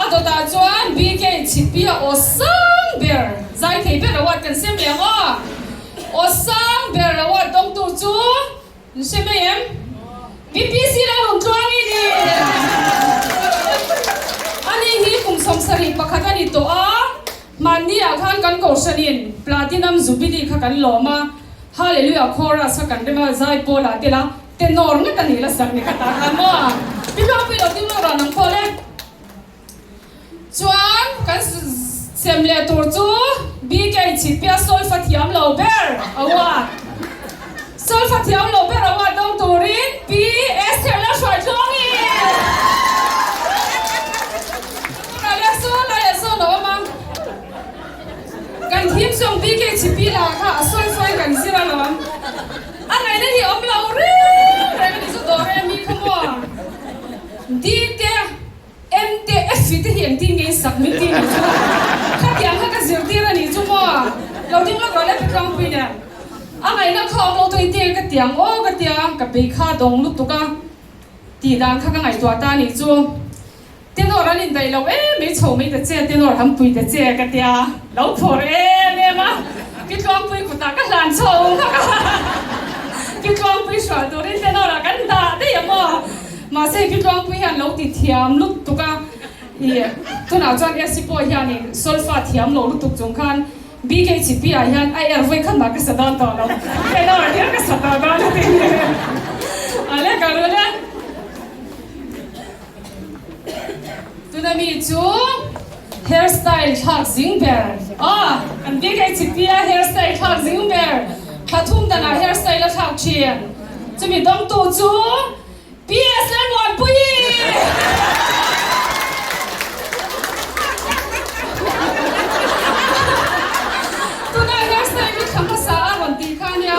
A dawtah chuan BK Chhipia aw sang ber zai thei ber award kan sem leh ang aw. Aw sang ber award dawngtu chu Ni hre mai em? PPC la lung tluang i ni. Ani hi kum 71 a ni tawh a, hmanni ah khan kan kohhranin Platinum Jubilee kha kan lawm a. Hallelujah chorus kha kan rem a, zai pawl ah tel a, tenor ngat a nih la sak ni kha tah khan maw? Pi Tlangpui lo ding lawk rah nang pawh le. Chuan kan sem leh tur chu BK Chhipia Solfa thiam lo ber award Solfa thiam lo ber award dawng turin Pi Esther la hruai tluangin Tunah sawn laiah sawn a awm a, kan thim sawng BK Chhipi lah kha a solfa in kan zir alawm. A ngaihna hi awm lo reng reng a ni chu dawr em hi kha maw? Dite. Ente Effie te hi engtin nge i sak min tih nih chu? Khatiang kha ka zirtir a nih chu maw? Lo ding lawk rawh le Pi Tlangpui nen. A ngaihna kha awm lo tawh inti ka tiang aw ka tia, ka bei kha dawng lutuk a tih dan kha ka ngaihtuah ta a nih chu. Tenor an indaih lo em mai chho mai ta che, tenor han pui ta che ka tia, lo phawr em em a, Pi Tluangpui kutah ka hlan chho nghak a, Pi Tluangpui hrual turin tenor ah kan dah daih a maw? Mahse Pi Tluangpui hian lo ti thiam lutuk a, ih tunah chuan Esi pawh hianin solfa thiam lo lutuk chung khan BK Chhipi ah hian a er vawi khat mah ka sa dawn tawh lo, tenor ah hian ka sa tawh dawn a ti a le ka rul e. Tuna mi chu hair style thlak zing ber aw kan BK Chhipi a hair style thlak zing ber thla thum danah hair style a thlak thin. Chumi dawngtu chu PS Lalmuanpuii! Tunah hairstyle hi thla hmasa a rawn tih kha ania.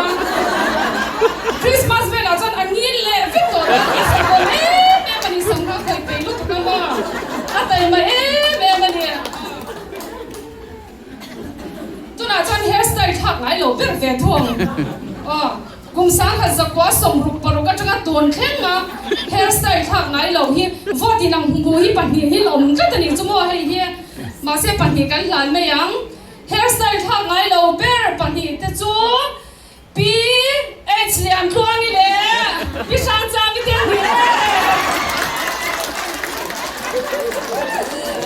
Christmas velah chuan a ngil leh vek tawh dawn a hrehawm em em a ni, sangha khawi peih lutuk a maw? A taima em em a ni. Tunah chuan hairstyle thlak ngai lo ber ve thung. Aw. Kum 1906 atanga tun thleng a hair style thlak ngai lo hi vote in ang hmu hi pahnih hi la awm tlat a nih chu maw hei hi mahse pahnih kan hlan mai ang hair style thlak ngai lo ber pahnih te chu Pi H Liantluangi leh Pi Hrangchami te an ni e.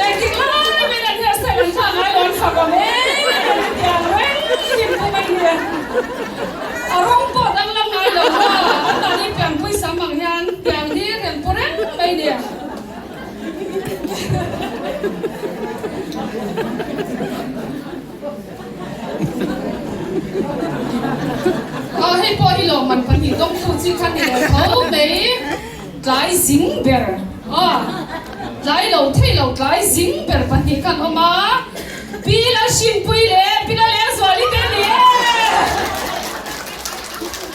Engtik lai mai an hair style an thlak ngai lo an fak awm em em an ti ang reng hlim pawh mai hi. A rawng pawh danglam ngai lo a, an mahni pianpui sam ang hian tiang hi rem pu reng mai nia. Aw hei pawh hi lawmman pahnih dawngtu chi kha ni leh tho mai, tlai zing ber aw tlai lo thei lo tlai zing ber pahnih khan awm a. Pi Lalhrinpui leh Pi Lalengzuali te ni e!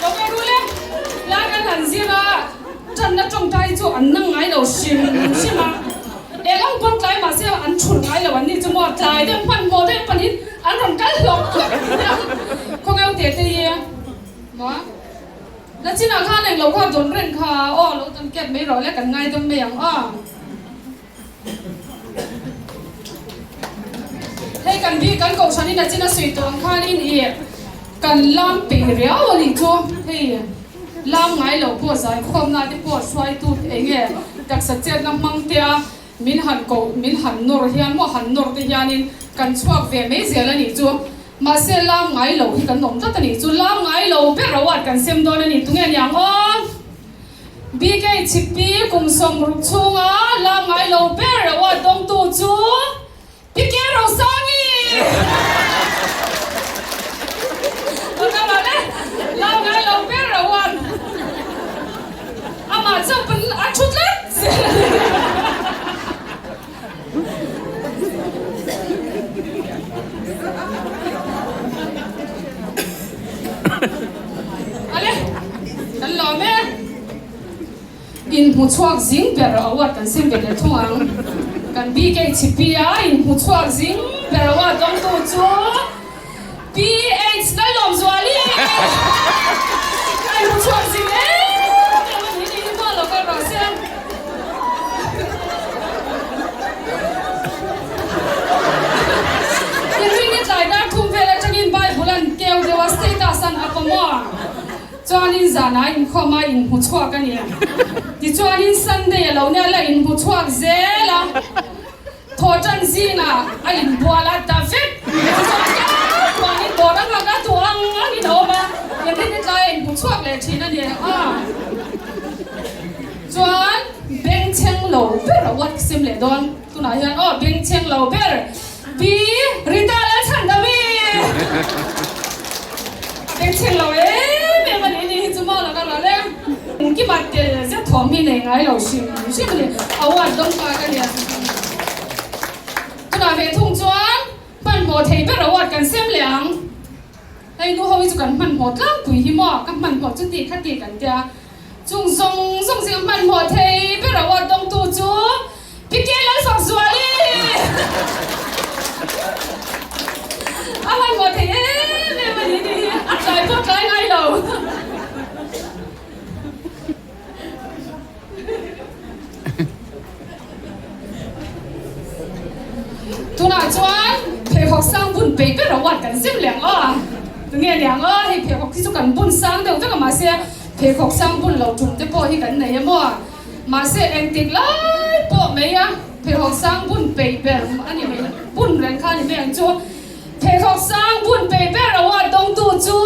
Lo ka rul e, la kan han zir a, tanna tawngtai chu an nang ngai lo hrim hrim a, eng ang pawn tlai mah se an thulh ngai lo an ni chu maw, tlai deuh hmanhmawh deuh panin an rawn kal hlawk hlawk nia, khawngeu te te hi maw la chinah khan englo kha dawn reng kha aw lo dawn kep mai rawh le kan ngaidam mai ang aw. Hei kan bik kan kohhran in a chin a suih tawh ang khanin ih kan lam peih riau a nih chu hei lam ngai lo pawh zaikhawmna te pawh hruaitu eng nge taksa chetna hmang te a min han koh min han nawr hian maw han nawr te hianin kan chhuak ve mai zel a nih chu mahse lam ngai lo hi kan awm tlat a nih chu lam ngai lo ber award kan sem dawn a ni tunge niang aw. BK Chhippi kum 60 chhunga lam ngai lo ber award dawngtu chu Pi Ke Rosangi! Tunah le lam ngai lo ber award amah chauh pawn a thu tlat zel a ni. Ale, kan lawm e. Inhmu chhuak zing ber award kan sem ve leh thung ang. Kan BK Chhipi a inhmu chhuak zing ber award dawngtu chu PH Lalawmzuali! Ka inhmu chhuak zing em em a ni tih hi hma lo kal rawh se. Inrinni tlai dar thum vel atangin Bible an keu deuh a, status an up a maw? Chuanin zanah inkhawm a inhmu chhuak a ni. Tichuanin Sunday a lo nia la inhmu chhuak zel a. Thawhṭan zingah a inbual a ta vek. Tichuan keuh tuanin dawr a nghak a, tu ang angin a awm a. chhuak leh thin a ni a. Chuan bengchheng lo ber a uat sem leh dawn. Tunah hian aw bengchheng lo ber Pi Rita Lalchhandami! A bengchheng lo em em a ni ni hi chu maw laka ral e. Engkima tel zet thawm hi nei ngai lo hrim hrim a ni. A uat dawng tak a nia. Tunah ve thung chuan hmanhmawh thei ber a uat kan sem leh ang. Hei nu ho hi chu kan hmanhmawh tlangpui hi maw, ka hmanhmawh chu ti kha ti kan tia. Chung zawng zawng zinga hmanhmawh thei ber a uat dawngtu chu Pi Ke Lalfakzuali! A hmanhmawh thei em em a ni tih hi a tlai pawh tlai ngai lo. Tunah chuan pheikhawk sang bun peih ber a uat kan zir leh ang aw. Tunge niang aw, hei pheikhawk hi chu kan bun sang deuh vek a mahse pheikhawk sang bun lo tum te pawh hi kan nei em aw. Mahse engtik lai pawh mai a pheikhawk sang bun peih ber a ni mai, bun reng kha a ni mai ang chu. Pheikhawk sang bun peih ber a uat dawngtu chu.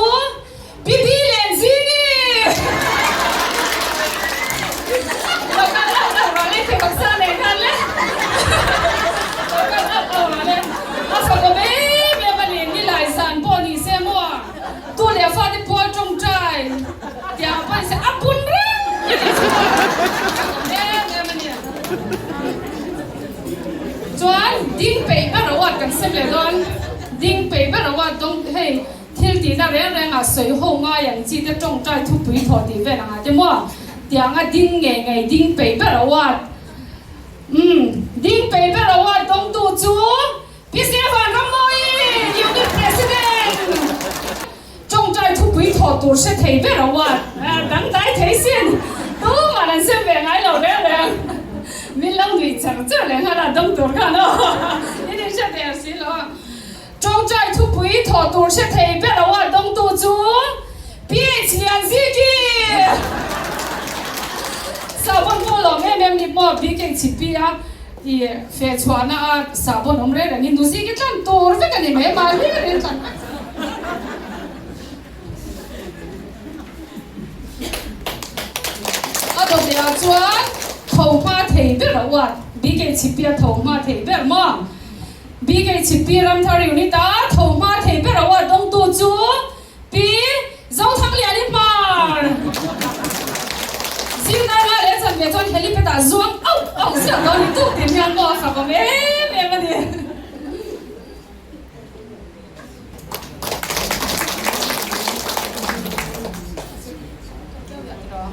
Pipi Lenzini! Lo kal auh auh rawh le, pheikhawk sa nen khan le. Lo kal auh auh rawh le. A fak awm em em a ni, nilai zan pawh ni se maw? Tu leh fate pual tawngtai tiang pawh ni se a pun reng a ni chu maw? A fak awm em em a ni. Chuan ding peih ber a uat kan sem leh dawn. Ding peih ber a uat dawng hei. Thil tihna reng rengah sawi ho ngai ang chi te tawngtai thupui thawh tih vel angah te maw? Tianga ding ngei ngei ding peih ber a uat. Umm, ding peih ber a uat dawngtu chu Pi Silvan Rammawi, Unit President! Tawngtai thupui thawh tur hre thei ber a uat. Dangdai thei sin, tumah an sem ve ngai lo reng reng. Min lo nuih char char leh nghal a dawng tur khan aw. In inhre der si lo a. Tawngtai thupui thawh tur hre thei ber lo a dawngtu chu PH Lianziki! Sahbawn pawh lawm em em ni maw BKHP a i feh chhuahna a sahbawn awm reng reng hi Nuziki tlan tur vek a ni mai mahni rin tlan vek chu. A dawteh ah chuan tho hma thei ber a uat BKHP a tho hma thei ber maw? BKHP Ramthar Unit a tho hma thei ber award dawngtu chu Pi Zothangliani Hmar. Zirlai lai leh chan ve chuan helipad ah zuang auh auh ziah dawn ni tuk tin hian maw a fak awm em em a ni.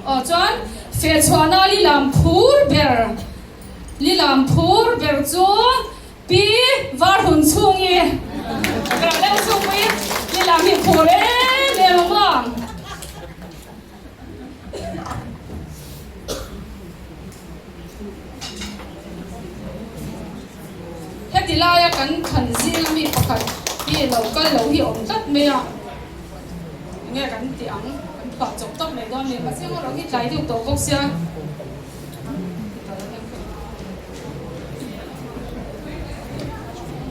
Aw chuan fehchhuahna lilam phur ber lilam phur ber chu Pi var hun chhung i ka deuh chhung pui i lam hi phur em em ang maw? Heti laia kan thlan zing ami pakhat hi lo kal lo hi awm tlat mai a, enge kan tih ang? Kan phuah chawp tawp mai dawn ni, mahse ngaw rang hi tlai deuh tawh bawk sia.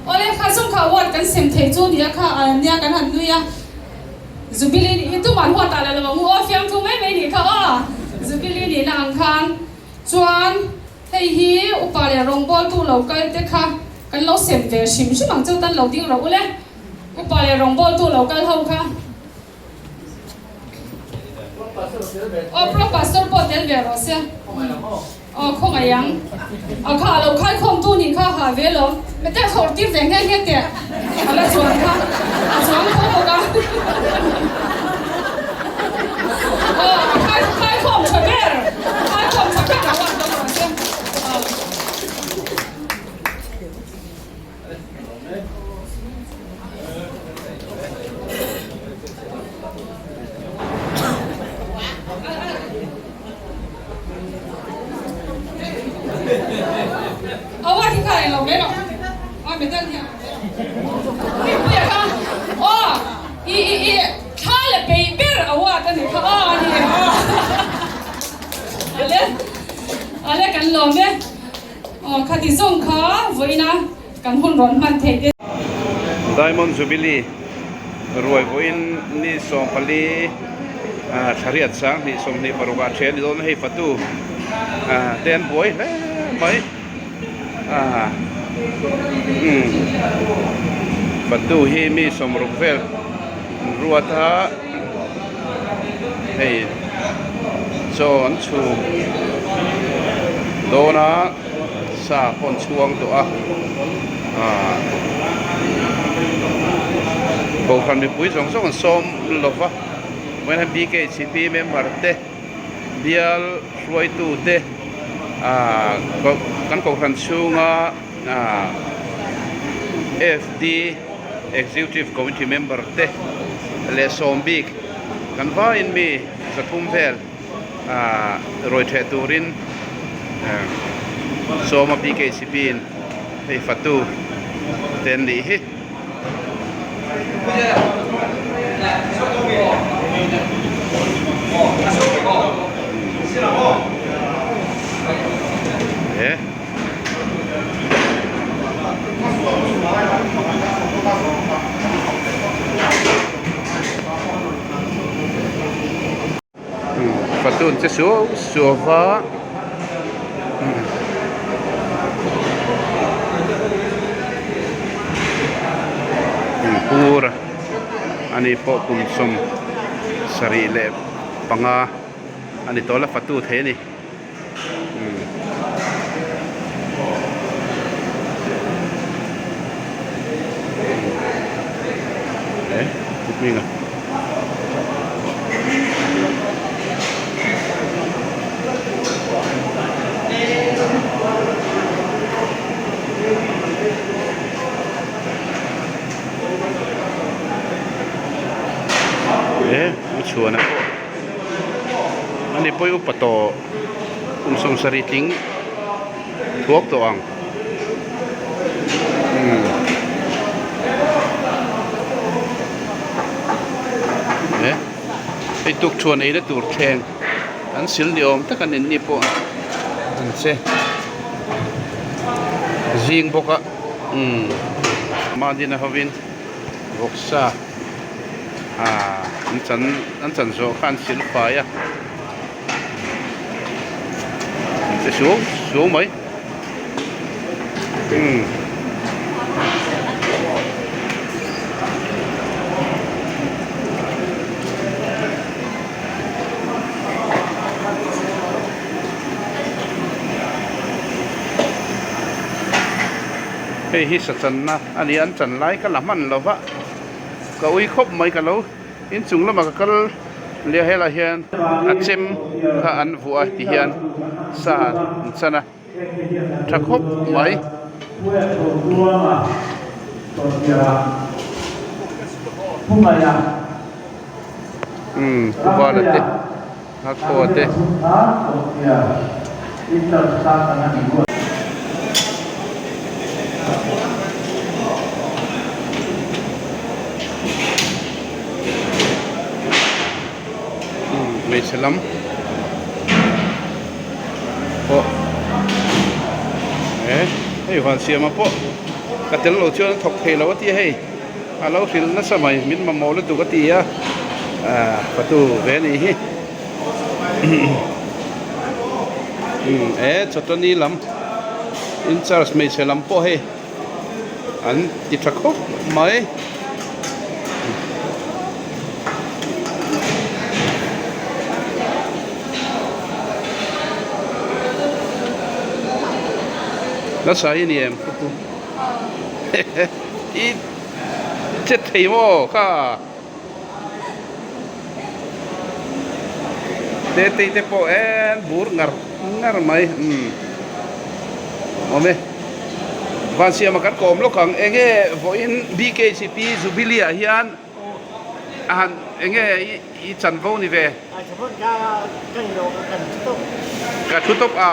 Awle kha zawng kha award kan sem thei chu nia kha nia kan han nui a Jubilee nih hi tumah an huat ah la lo ang u aw fiamthu mai mai nih kha aw Jubilee nihna ang khan chuan hei hi upa leh rawngbawltu lo kal te kha kan lo sem ve hrim hrim ang chu tan lo ding rawh ule upa leh rawngbawltu lo kal ho kha. Aw Pro Pastor pawh tel ve rawh se. Aw khawngaih ang. A kha a lo khaikhawm tu nih kha ha ve lo. Mete a chhawr tir ve nghe nghe teh. A la chuan kha a chuang tho bawk a. Aw a khai khaikhawm tha ber. Khaikhawm tha ber a uat dawn rawh se. Aw. Khati zawng kha vawiina Kan hun rawn hman theih te. Diamond Jubilee ruai vawiin ni 14. Ah thlariat 20 26 ah then ni dawn a hei fatu ah te an buai hle mai ah umm fatu hi mi 60 vel an ruat a hei chaw an chhum dawn a sa pawh an chhuang tawh a ah kohhran mipui zawng zawng an sawm lo va. Vawiin BKHP member te bial hruaitu te ah kan kohhran chhunga ah FD Executive Committee member te leh sawm bik kan vaiin mi zathum vel ah rawi theh turin sawma BKHP in hei fatu te an nih hi. Fatun che suau suau va pur a ni pawh kum 75 a ni tawh la fatu thei a ni. Chhuana pawh. Ani pawi upa tawh kum 70 tling thuak tawh ang umm e hei tukthuan eina tur thleng an sil ni awm tak a ni ni pawh an che zing bawk a umm mahni hovin vawksa. Aaa an chan an chan zawh kha an sil fai a che suau suau mai umm. Hei hi sachanna a ni a an chan lai ka la hman lo va. Ka ui khawp mai ka lo inchung lamah ka kal leh a helaiah hian a chem kha an vuah a ti hian sa an chan a tha khawp mai. Umm pu vala te nghakhua te. Hmeichhe lam pawh he hei van siama pawh ka tel lo chuan a thawk thei lo a tia hei a lo hrilh nasa mai min mamawh lutuk a ti a ah fatu ve a nih hi. E chawtani lam in charge hmeichhe lam pawh hei an ti tha khawp mai. Nasa i ni em i che thei maw kha. Tetei te pawh en bur ngar ngar mai umm awm e van siama kan kawm lawk ang enge vawiin BKCP Jubilee ah hian a han enge i chanvo ni ve ka thu tawp a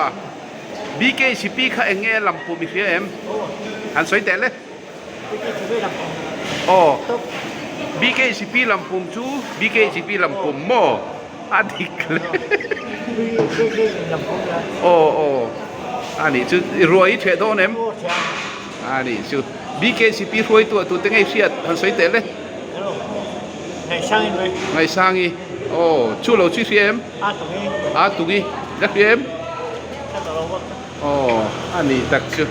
BKCP kha enge lampum i hria em han sawi teh le. Aw BKCP lampum chu BKCP lampum maw a dik hle aw aw a nih chu i ruai i theh dawn em a nih chu BKCP hruaituah tute ngei hriat han sawi teh le. Ngaihsangi aw chu lo chu i hria em? A tungi la hria em? Aw a ni tak chu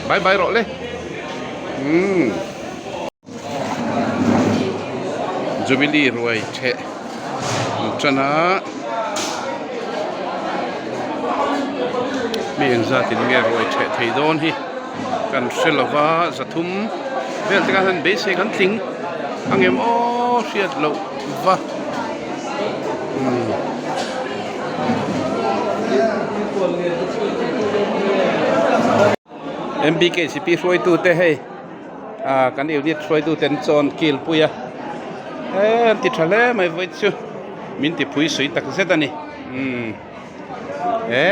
bye bye rawh le umm Jubilee ruai theh an tan a mi engzat in nge ruai theh thei dawn hi kan hre lova zathum vel te khan han beisei kan tling angem aw hriat loh va. MBKCP hruaitute hei ah kan unit hruaitute an chawn kil pui a he an ti tha hle mai vawi chu min ti phui sui tak zet a ni umm he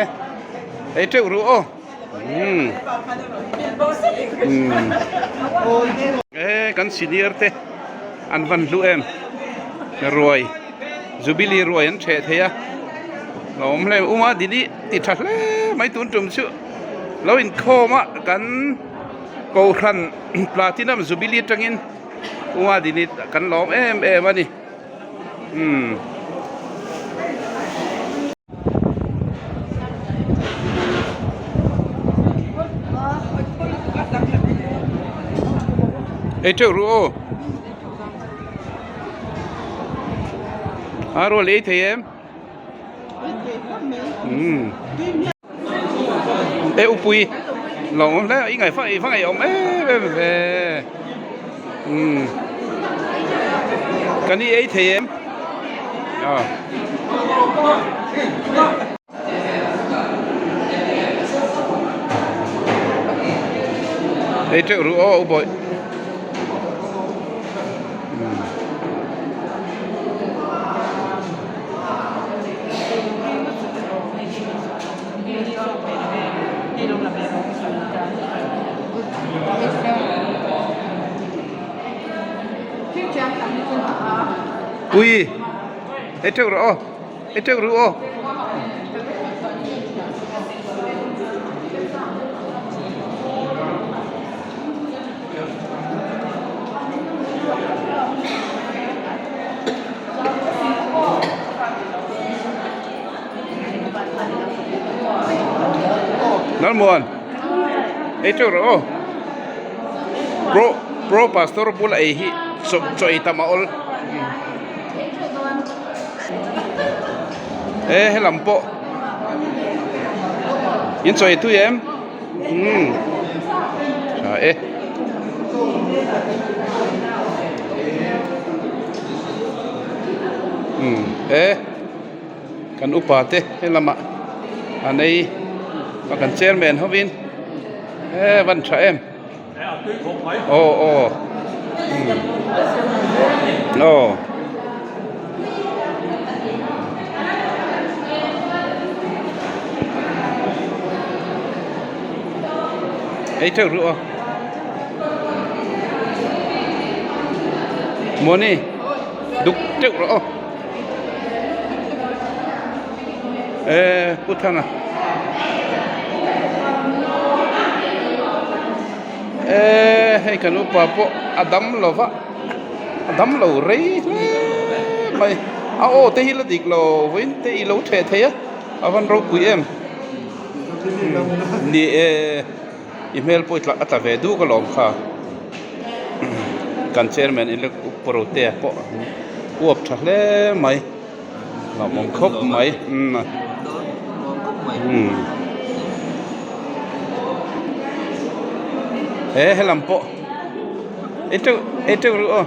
ei teuh ru aw umm umm he kan senior te. An van hlu em? Ruai, Jubilee ruai an ṭheh thei a, a awm hle. Uma Dini ti ṭha hle mai tun ṭum chu lo inkhawm a, kan Kohhran Platinum Jubilee aṭangin Uma Dini kan lawm em em a ni. Umm. Ei teuh ru aw. A rual ei thei em? Umm. E upui lo awm hle i ngaih i va ngaih awm em em ve. Umm. Kan i ei thei em? Aw. Ei teuh ru aw u bawih. Pui ei teuh rawh aw ei teuh ru aw. Lalmuan ei teuh rawh aw pro pro pastor bula ei hi chaw chaw ei tam a awl e helam pawh in chaw ei tui em umm tha e. Umm e. Kan upa te helamah an ei a kan chairman hovin e van tha em aw aw aw ei teuh ru aw Moni duk teuh rawh aw. E Pu Thanga E hei kan upa pawh a dam lo va a dam lo rei hle mai a aw te hi la dik lo vawiin te i lo theh thei a a van ropui em ni e i hmel pawh i tla a tla ve duk alawm kha kan chairman in la Protea pawh uap tha hle mai hlauhawm khawp mai umm he helam pawh ei teuh ei teuh reuh aw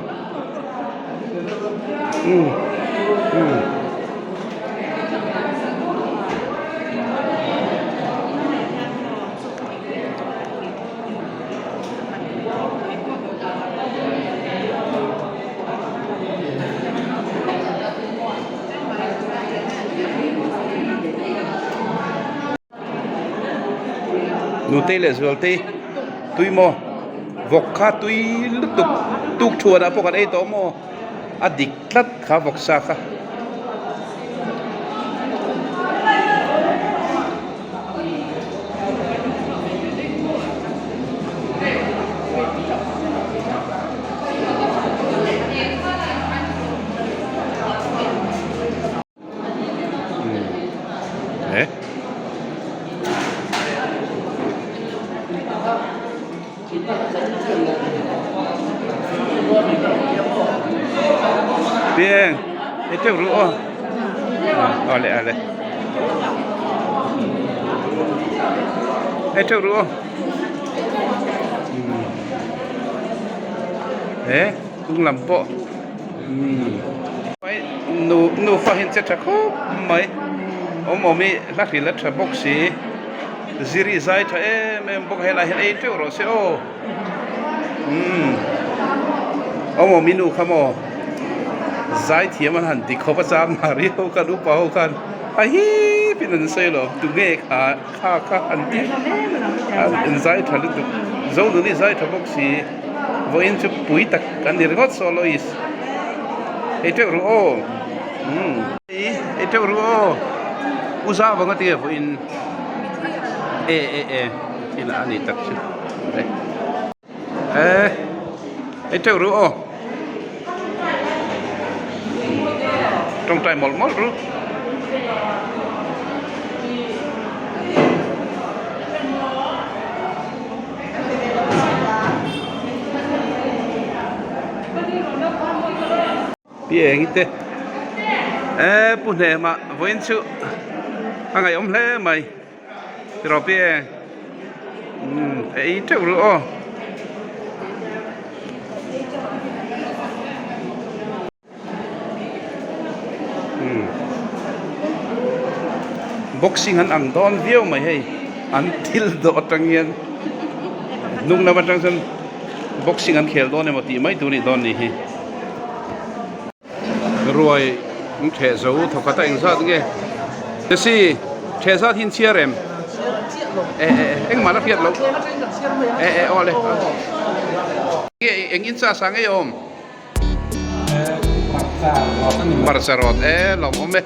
umm umm. Nutei leh Zualtei tui maw vawk kha tui lutuk tuk thuanah pawh kan ei tawh maw a dik tlat kha vawksa kha. Piang ei teuh ru aw awle awle ei teuh ru aw he chung lam pawh nu nufa hian che tha khawp mai awm awm hi hla hril a tha bawk si ziri zai tha em em bawk a helai hian ei teuh rawh se aw. Umm awm awm i nu kha maw zaithiam an han ti khawp a chang mah riau khan upa ho khan a hip in an sawi lo tunge kha kha kha an ti an zai tha lutuk zonuni zai tha bawk si vawiin chu pui tak an ni ringawt soloist ei teuh ru aw umm ei teuh ru aw u zau vang a ti e vawiin e e e. Thil a ni tak chu e ei teuh ru aw tawngtai mawlh mawlh ru. Pi eng te e pu hnemah vawiin chu a ngaihawm hle mai. Tiraw pi e umm a ei teuh reuh aw. Umm boxing an ang dawn viau mai hei an thil dawh atang hian hnung lam atang chuan boxing an khel dawn emaw tih mai tur a nih dawn ni hi. Ruai an theh zo thawkhat a engzat nge Jessy theh zat hi an chhiar em? E e engmah la hriat loh e e aw le nge eng in cha sa ngei awm? Hmarcha rawt e lawm awm e.